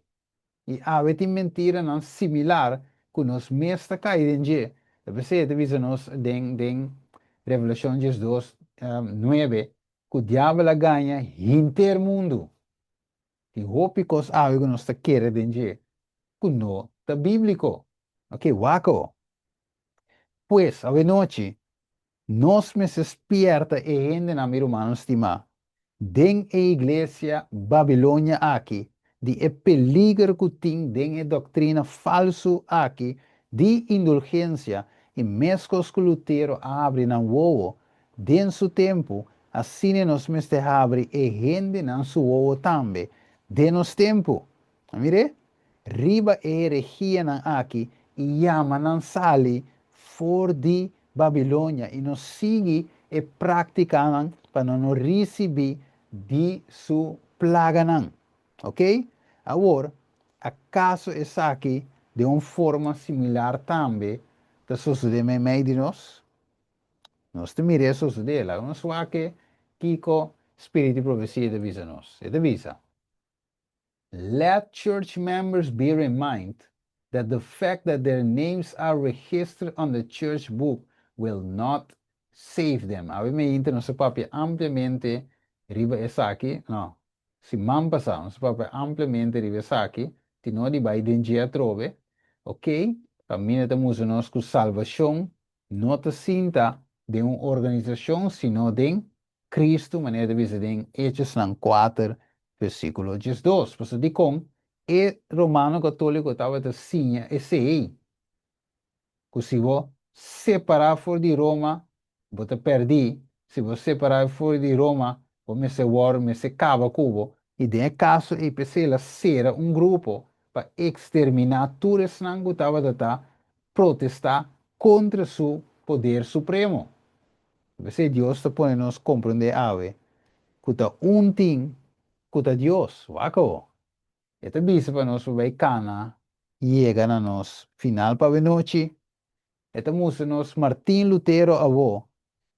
I awe tin mentiranan similar ku nos mes ta kai den dje. Ta p'esei e ta bisa nos den den Revelashon 12, 9 ku diabel a gaña henter mundu. Tin hopi kos awe ku nos ta kere den dje ku no ta bíbliko. Oke, wak awo. Pues, awenochi, nos mester spierta e hendenan, mi rumannan stimá, den e iglesia Babilonia aki, di e peliger ku tin den e doktrina falsu aki di indulgensia, i meskos ku Lutero a habri nan wowo den su tempu, asina nos mester habri e hendenan su wowo tambe den nos tempu. A mir'é? Riba e herehianan aki i yama nan sali for di Babilonia i no sigui e práktikanan pa nan no risibí di su plaganan. Oké? Awor, akaso esaki den un forma similar tambe ta sosodé meimei di nos? Nos ta mira e sosodé. Laga nos wak kiko Spiritu di Profesia ta bisa nos. E ta bisa. Let church members bear in mind that the fact that their names are registered on the church book will not save them. Awe meinta nos a papia ampliamente riba esaki, no, siman pasá nos a papia ampliamente riba esaki, tin no di bai den dje atrobe, ok, kaminda ta mustra nos ku salbashon no ta sinta den un organisashon sino den Kristu, manera ta bisa den Hechosnan kuater, versíkulo 12. Pasobra dikon e romano katóliko tabata siña esei? Ku si bo separá for di Roma, bo ta pèrdí, si bo separá for di Roma, bo mester wòrdu, mester kaba ku bo. I den e kaso ei p'esei el a sera un grupo pa eksterminá tur esnan ku tabata ta protestá kontra su poder supremo. P'esei Dios ta pone nos komprondé awe ku ta un tin ku ta Dios. Wak awo. E ta bisa pa nos por bai kana yega na nos final pa awenochi. E ta mustra nos Martin Lutero awo.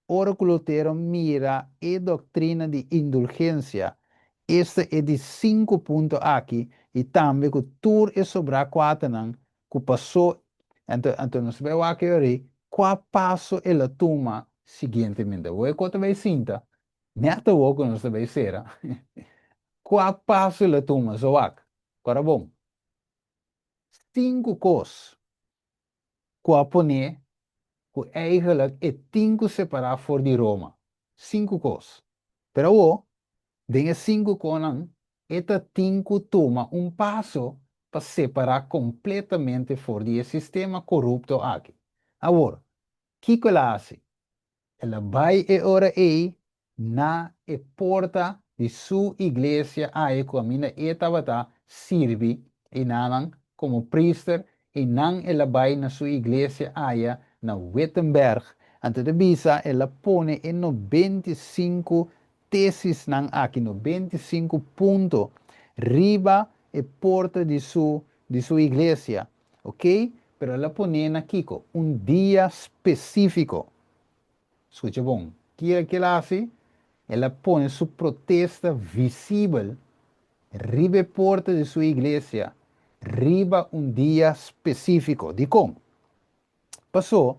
Ora ku Lutero mira e doktrina di indulgensia, esta e di sinku punto aki i tambe ku tur e sobrá kuaternan ku pasó, anto anto nos bai wak e ora ei kua paso el a tuma siguientemente. Awor e kos ta bai sinta, nèt awor ku nos ta bai sera, kua paso el a tuma? So wak, kora bon, sinku kos ku a pone ku eigenlijk e tin ku separá for di Roma. Sinku kos. Pero awor, den e sinku konan, e ta tin ku tuma un paso pa separá kompletamente for di e sistema korupto aki. Awor, kiko el a hasi? El a bai e ora ei na e porta di su iglesia ai ku kaminda e tabata sirbi einanan komo priester, einan el a bai na su iglesia aya na Wittenberg. Anto ta bisa el a pone e 95 tesisnan aki, 95 punto, riba e porta di su di su iglesia, ok, pero el a pone na kiko? Un dia spesífiko. Skucha bon, ki el a hasi? El a pone su protesta visibel riba e porta di su iglesia riba un dia spesífiko. Dikon? Pasó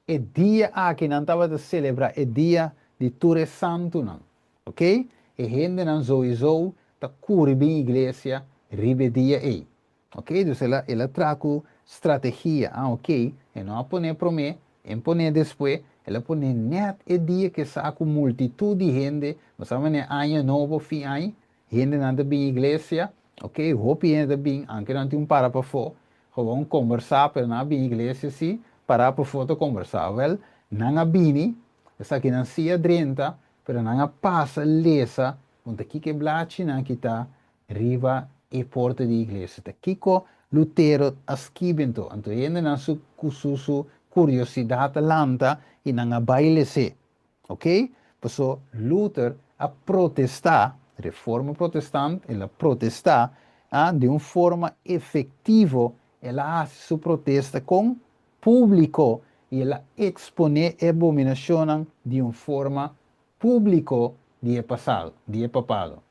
e dia aki nan tabata selebrá e dia di tur e santunan. Ok? E hendenan zoizou ta kuri bin iglesia riba e dia ei. Ok, dus el a el a traha ku strategia. Ah ok, e no a pon'é promé, e pon'é despues, el a pon'é nèt e dia ku e sa ku multitut di hende, bo sa manera aña nobo, fin aña, hendenan ta bin iglesia, ok, hopi hende ta bin, anke nan tin un para pafó, gewoon kombersá, pero nan a bin iglesia sí, pará pafó ta kombersá. Wèl, nan a bini, esakinan sí a drenta, pero nan a pasa lesa, un ta kiko e blachinan ki ta Riba e porta di iglesia. Ta kiko Lutero a skibi anto? Anto hendenan su ku su su kuriosidat a lanta i nan a bai les'é. Oké? Paso Luther a protestá, Reforma Protestant, el a protestá Ah, di un forma efektivo, el a hasi su protesta kon públiko i el a eksponé e abominashonnan di un forma públiko di e pasado, di e papado.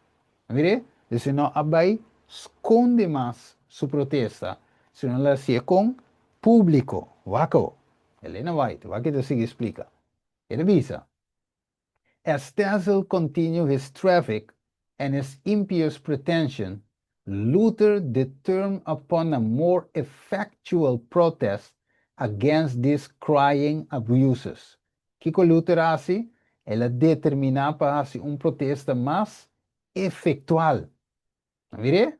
Mira, dus e no a bai skonde mas su protesta, sino el a hasié kon públiko. Wak, Elena White, wak e ta sigui splika. E ta bisa: "As Tetzel continued his traffic and his impious pretension, Luther determined upon a more effectual protest against these crying abuses." Kiko Luther a hasi? El a determiná pa hasi un protesta mas efektual. Mira?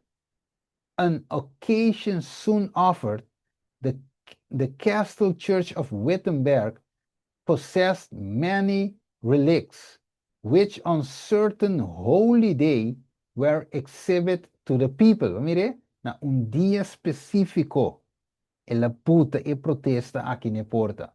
"An occasion soon offered. The Castle Church of Wittenberg possessed many relics, which on certain holy day were exhibited to the people." Mira, na un dia spesífiko, el a buta e protesta aki na porta.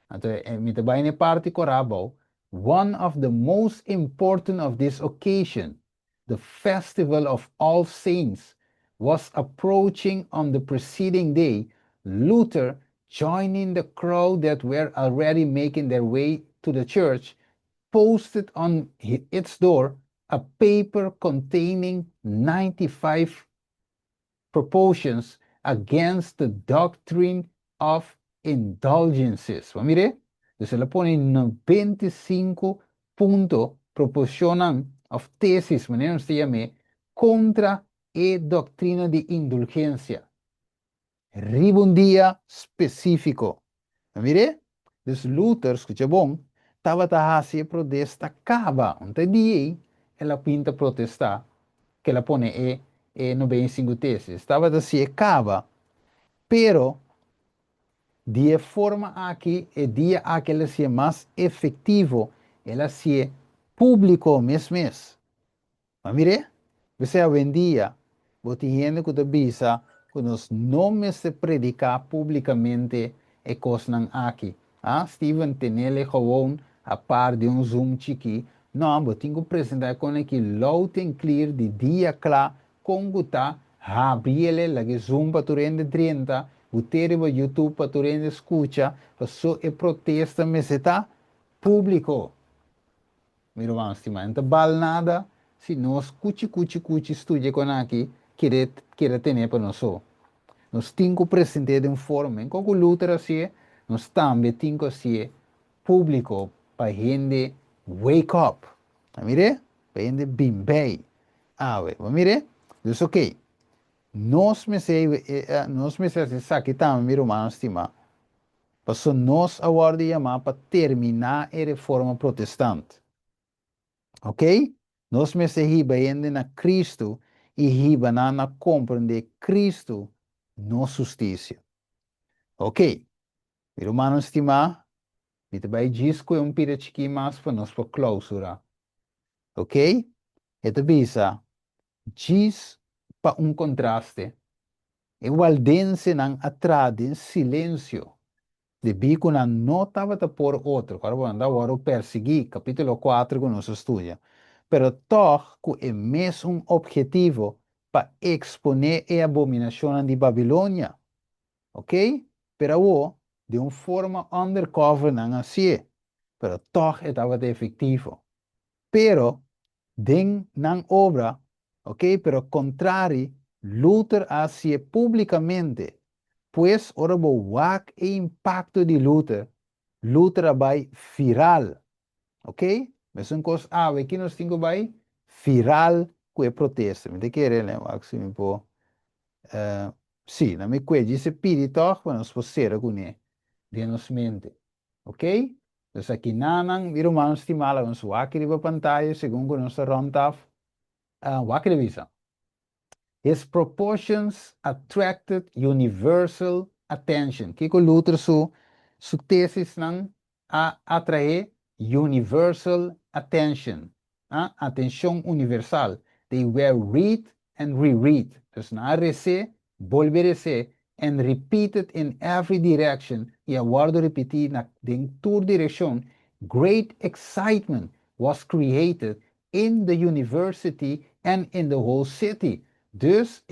Anto, mi ta bai na parti kòrá abou. "One of the most important of this occasion, the festival of All Saints, was approaching on the preceding day. Luther, joining the crowd that were already making their way to the church, posted on its door a paper containing 95 propositions against the doctrine of indulgences." Mira, dus el a pone 95 punto proposishon òf tesis, manera nos ta yam'é, kontra e doktrina di indulgensia. Riba un dia spesífiko. Mira, dus Luther, skucha bon, tabata hasi protesta kaba. Un dia el a pinta protestá, ku el a pone e 95 tesis. Tabata hasi kaba. Pero, di forma aki, e dia aki el a hasié mas efektivo, el a hasié públiko mes mes. Ma mira, bo awendia, bo tin hende ku ta bisa ku nos no mester prediká públikamente e kosnan aki. Ah, Steven, tenele gewoon apart di un Zoom chikí. No, bo tin ku presentá kos aki loud and clear di dia kla, kon ta, habriele, lage Zoom pa tur hende 30, bot'é riba YouTube pa tur hende skucha, paso e protesta mester ta públiko. Mi ruman stimá, no bal nada si nos kuchi kuchi kuchi studia kos aki, kere tene pa nos so. Nos tin ku presentá di un forma, ku Luther a hasi, nos tambe tin ku hasi públiko pa hende wake up. Mira? Pa hende bin bei. Ah, mira? Dus ok. Nos mester esaki tambe, mi ruman stimá. Paso nos a wòrdu yamá pa terminá e Reforma Protestant. Ok? Nos mester hiba hende na Kristu i hiba nan na komprondé Kristu, nos hustisia. Ok? Mi ruman stimá, mi ta bai djis ku un pida chikí mas pa nos pa klousurá. Ok? E ta bisa: "Djis pa un kontraste, e waldensenan a traha den silensio, debí ku nan no tabata por otro." Awor, nan a wòrdu persiguí, kapítulo 4 ku nos a studia. "Pero toch ku e mesun ophetivo pa eksponé e abominashon di Babilonia." Ok? Pero di un forma undercover nan a hasié. Pero toch e tabata efektivo. Pero den nan obra, ok? "Pero kontrali, Luther a hasié públikamente. Pues, ora bo wak e impakto di Luther, Luther a bai viral." Ok? Mesun kos awe ku nos tin ku bai viral ku e protesta. Mi ta kere, ne? Wak si mi por. Si, na mi kue djis e pidi toch, pa nos por sera kuné den nos mente. Ok? Dus aki nanan, mi ruman stimá, nos wak riba pantaya, segun ku nos rond af, wak e ta bisa: "His propositions attracted universal attention." Kiko Luther su tesisnan a atraé? Universal attention. Ah, atenshon universal. "They were read and reread." Dus nan a les'é, bolbe les'é, "and repeated in every direction." I a wòrdu repetí na den tur direkshon. "Great excitement was created in the university and in the whole city." Dus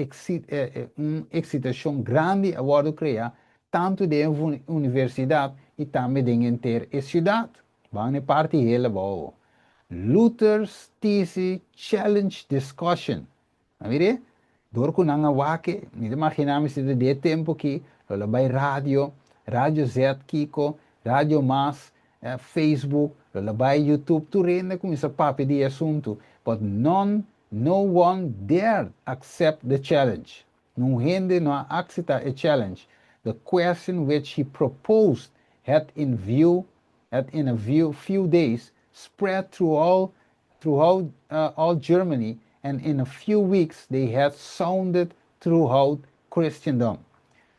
un eksitashon grandi a wòrdu kreá tantu den e universidat i tambe den henter e siudat. Ban na e parti hel abou. Luther's Thesis Challenge Discussion. A mira? Dor ku nan a wak e, mi ta imaginá mi si ta di e tempu aki, lo la bai radio, Radio Z Kiko, Radio Mas, Facebook, lo la bai YouTube, tur hende a kuminsá papia di e asuntu, but none, no one dared accept the challenge. Niun hende no a akseptá e challenge. The question which he proposed had in view, had in a few days spread through all, throughout all Germany and in a few weeks they had sounded throughout Christendom.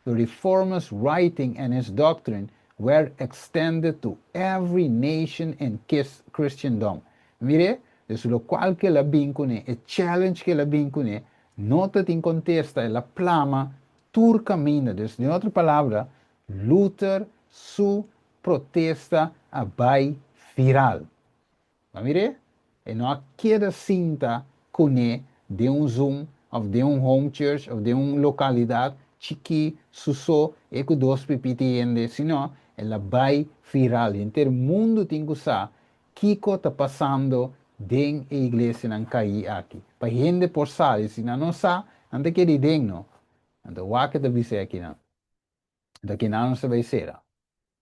The reformer's writing and his doctrine were extended to every nation in Christendom. Mire, dus lokual ku el a bin kuné, e challenge ku el a bin kuné, no ta tin kontesta, el a plama tur kaminda. Dus, den otro palabra, Luther su protesta a bai viral. Ma mire, e no a keda sinta kuné den un Zoom òf den un home church òf den un lokalidat chikí su so e ku dos pipiti hende, sino el a bai viral. Henter mundu tin ku sa kiko ta pasando den e iglesianan kaí aki. Pa hende por sali, si nan no sa, nan ta keda den no. Anto wak e ta bisa akinan. Anto akinan nos ta bai sera.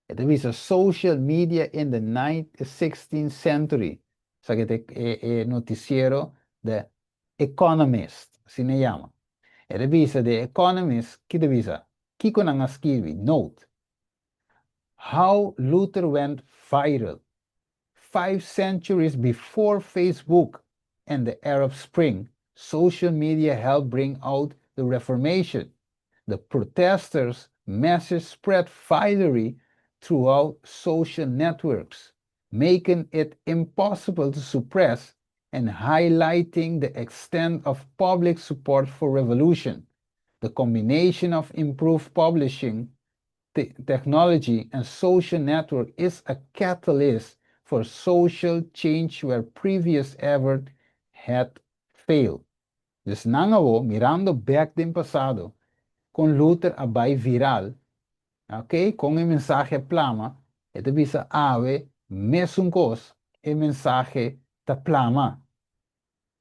E ta bisa social media in the 16th century. Esaki ta e notisiero The Economist, asina e yama. E ta bisa The Economist, ki ta bisa? Kiko nan a skirbi? Note. How Luther went viral. Five centuries before Facebook and the Arab Spring, social media helped bring out the Reformation. The protesters' message spread virally throughout social networks, making it impossible to suppress and highlighting the extent of public support for revolution. The combination of improved publishing technology and social network is a catalyst for social change where previous effort had failed. Dus nan awo, mirando bèk den pasado, kon Luther a bai viral, ok, kon e mensahe a plama, e ta bisa awe mesun kos, e mensahe ta plama.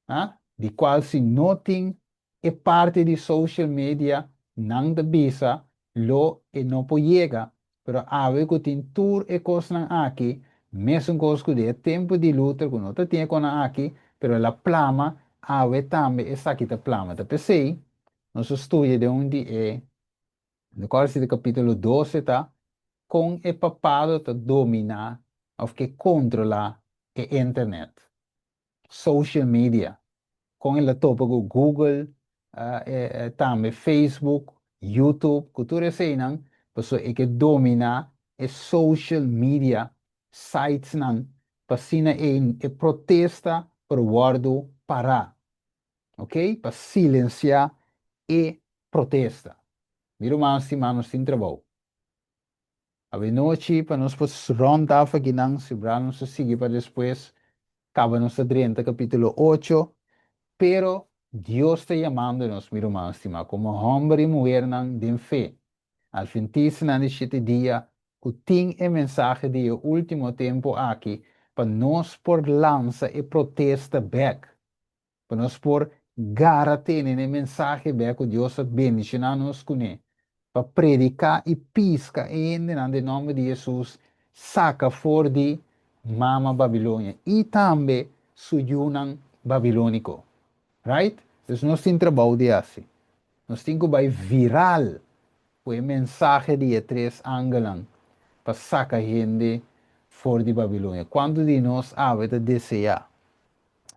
Ah? Di kual si no tin e parti di social media, nan ta bisa lo e no por yega, pero awe ku tin tur e kosnan aki, mesun kos ku den e tempu di Luther ku no ta tin e kosnan aki, pero el a plama, awe tambe esaki ta plama. Ta p'esei nos a studia den un di e, no kòrda si ta kapítulo 12 ta, kon e papado ta dominá òf ke kontrolá e internet, social media, kon el a topa ku Google, tambe Facebook, YouTube, ku tur eseinan, pasobra e ke dominá e social media sitesnan pa asina e protesta por wòrdu pará, ok, pa silensiá e protesta. Mi ruman stimá, nos tin trabou. Awenochi pa nos por rond af akinan, si bra nos ta sigui pa despues, kaba nos ta drenta kapítulo 8, pero Dios ta yamando nos, mi ruman stimá, komo hòmber i muhernan den fe, Adventistanan di shete dia ku tin e mensahe di e último tempu aki pa nos por lansa e protesta bèk, pa nos por gara tene na e mensahe bèk ku Dios a bendishoná nos kuné, pa prediká i piska e hendenan den nòmber di Hesus saka for di Mama Babilonia i tambe su yunan babilóniko. Right? Dus nos tin trabou di hasi. Nos tin ku bai viral ku e mensahe di e tres angelnan pa saka hende for di Babilonia. Kuantu di nos awe ta deseá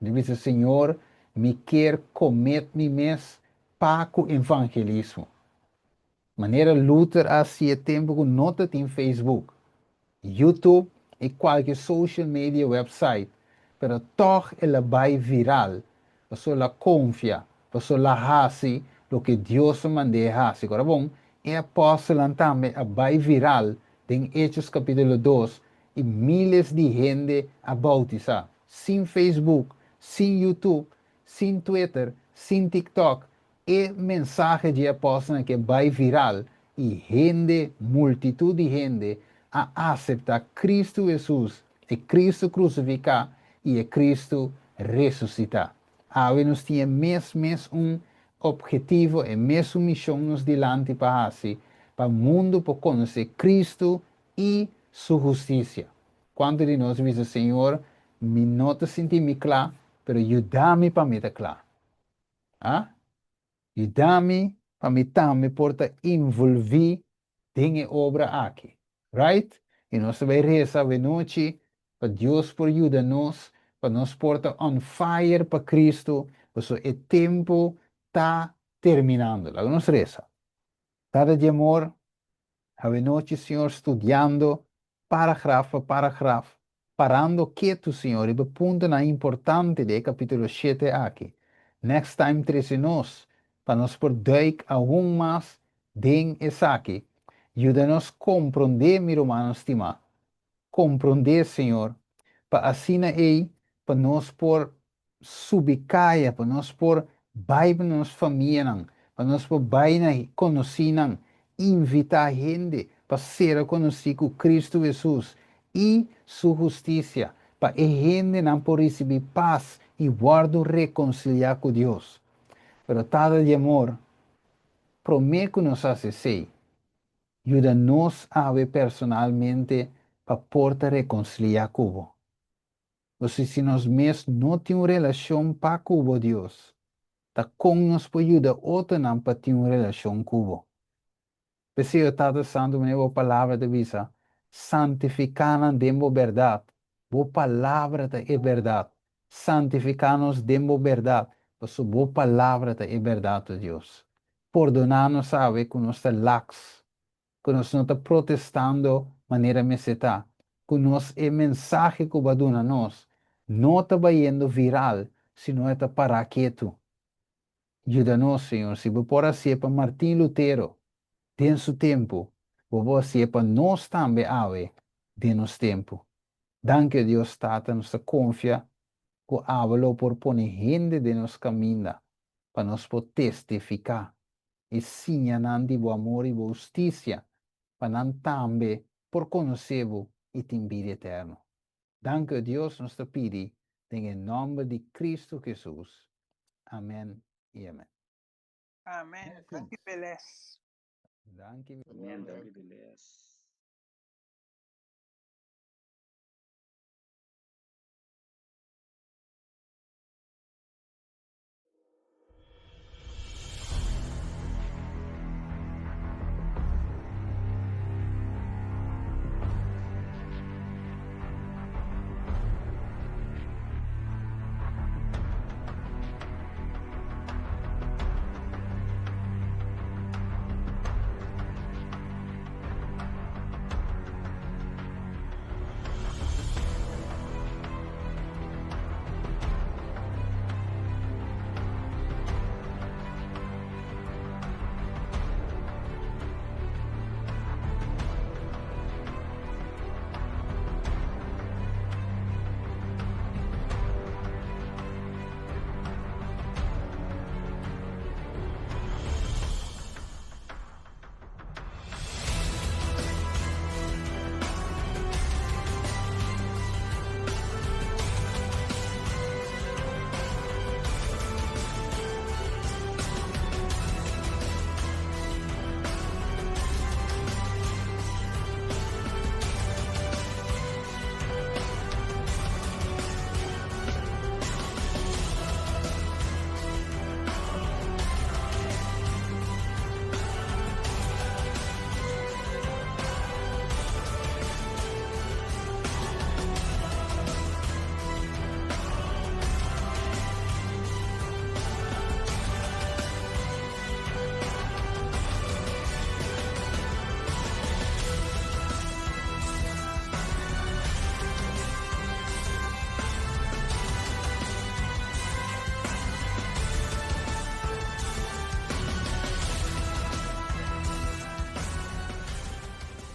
di bisa, Señor, mi kier komet mi mes pa ku evangelismo? Manera Luther a hasi e tempu ku no ta tin Facebook, YouTube i kualke social media website, pero tòg el a bai viral pasobra el a konfia, pasobra el a hasi loke Dios a mand'é hasi. Kora bon, e apòstelnan tambe a bai viral den Hechos kapítulo 2 i míles di hende a boutisá. Sin Facebook, sin YouTube, sin Twitter, sin TikTok. E mensahe di e apòstelnan akí a bai viral i hende, multitut di hende, a aseptá Kristu Hesus, e Kristu krusifiká i e Kristu resusitá. Awe nos tin e mes mes un ophetivo, e mesun mishon nos dilanti pa hasi, pa mundu por konosé Kristu i Su hustisia. Kuantu di nos a bisa, Señor, mi no ta sinti mi kla, pero yuda mi pa mi ta kla. A Yuda mi pa mi tambe por ta involví den e obra aki. Right? I nos ta bai resa awenochi pa Dios por yuda nos pa nos por ta on fire pa Cristo, pasobra e tempu ta terminando. Laga nos resa. Tata di amor, awenochi Señor studiando paragraf pa paragraf, parando ketu Señor riba puntonan importante di e capítulo shete aki. Next time trece nos pa nos por duik aun mas den esaki. Yuda nos comprende, mi rumannan stimá, comprende Señor, pa asina ei pa nos por subi kaya, pa nos por bai pa nos famianan, pa nos por bai na konosínan, invitá hende pa sera konosí ku Kristu Hesus i Su hustisia, pa e hendenan por risibí pas i wòrdu rekonsiliá ku Dios. Pero Tata di amor, promé ku nos hasi esei, yuda nos awe personalmente pa por ta rekonsiliá ku Bo. Pasobra si nos mes no tin un relashon pa ku bo, Dios, ta kon nos por yuda otronan pa tin un relashon ku bo? P'esei, o Tata Santu, manera bo Palabra ta bisa, santifiká nan den bo bèrdat. Bo Palabra ta e bèrdat. Santifiká nos den bo bèrdat, pasobra bo Palabra ta e bèrdat, o Dios. Pordoná nos awe ku nos ta laks ku nos no ta protestando manera mester ta, ku nos e mensahe ku bo a duna nos no ta bayendo viral sino e ta pará ketu. Yuda nos, Señor, si bo por hasié pa Martin Lutero den su tempu, bo por hasié pa nos tambe awe den nos tempu. Danki, o Dios Tata, nos ta konfia ku abo lo por pone hende den nos kaminda pa nos por testifiká i siña nan di bo amor i bo hustisia, pa nan tambe por konosé bo i tin bida eterno. Danki, o Dios, nos ta pidi den e nòmber di Kristu Hesus. Amèn i amèn. Amèn. Danki p'e lès. Danki. Amèn. Danki p'e lès.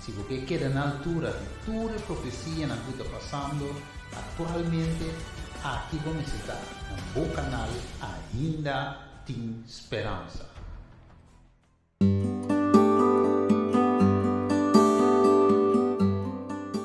Si bo ke keda na altura di tur e profesianan ku ta pasando aktualmente, aki bo mester ta na bo kanal Ainda. Tin speransa.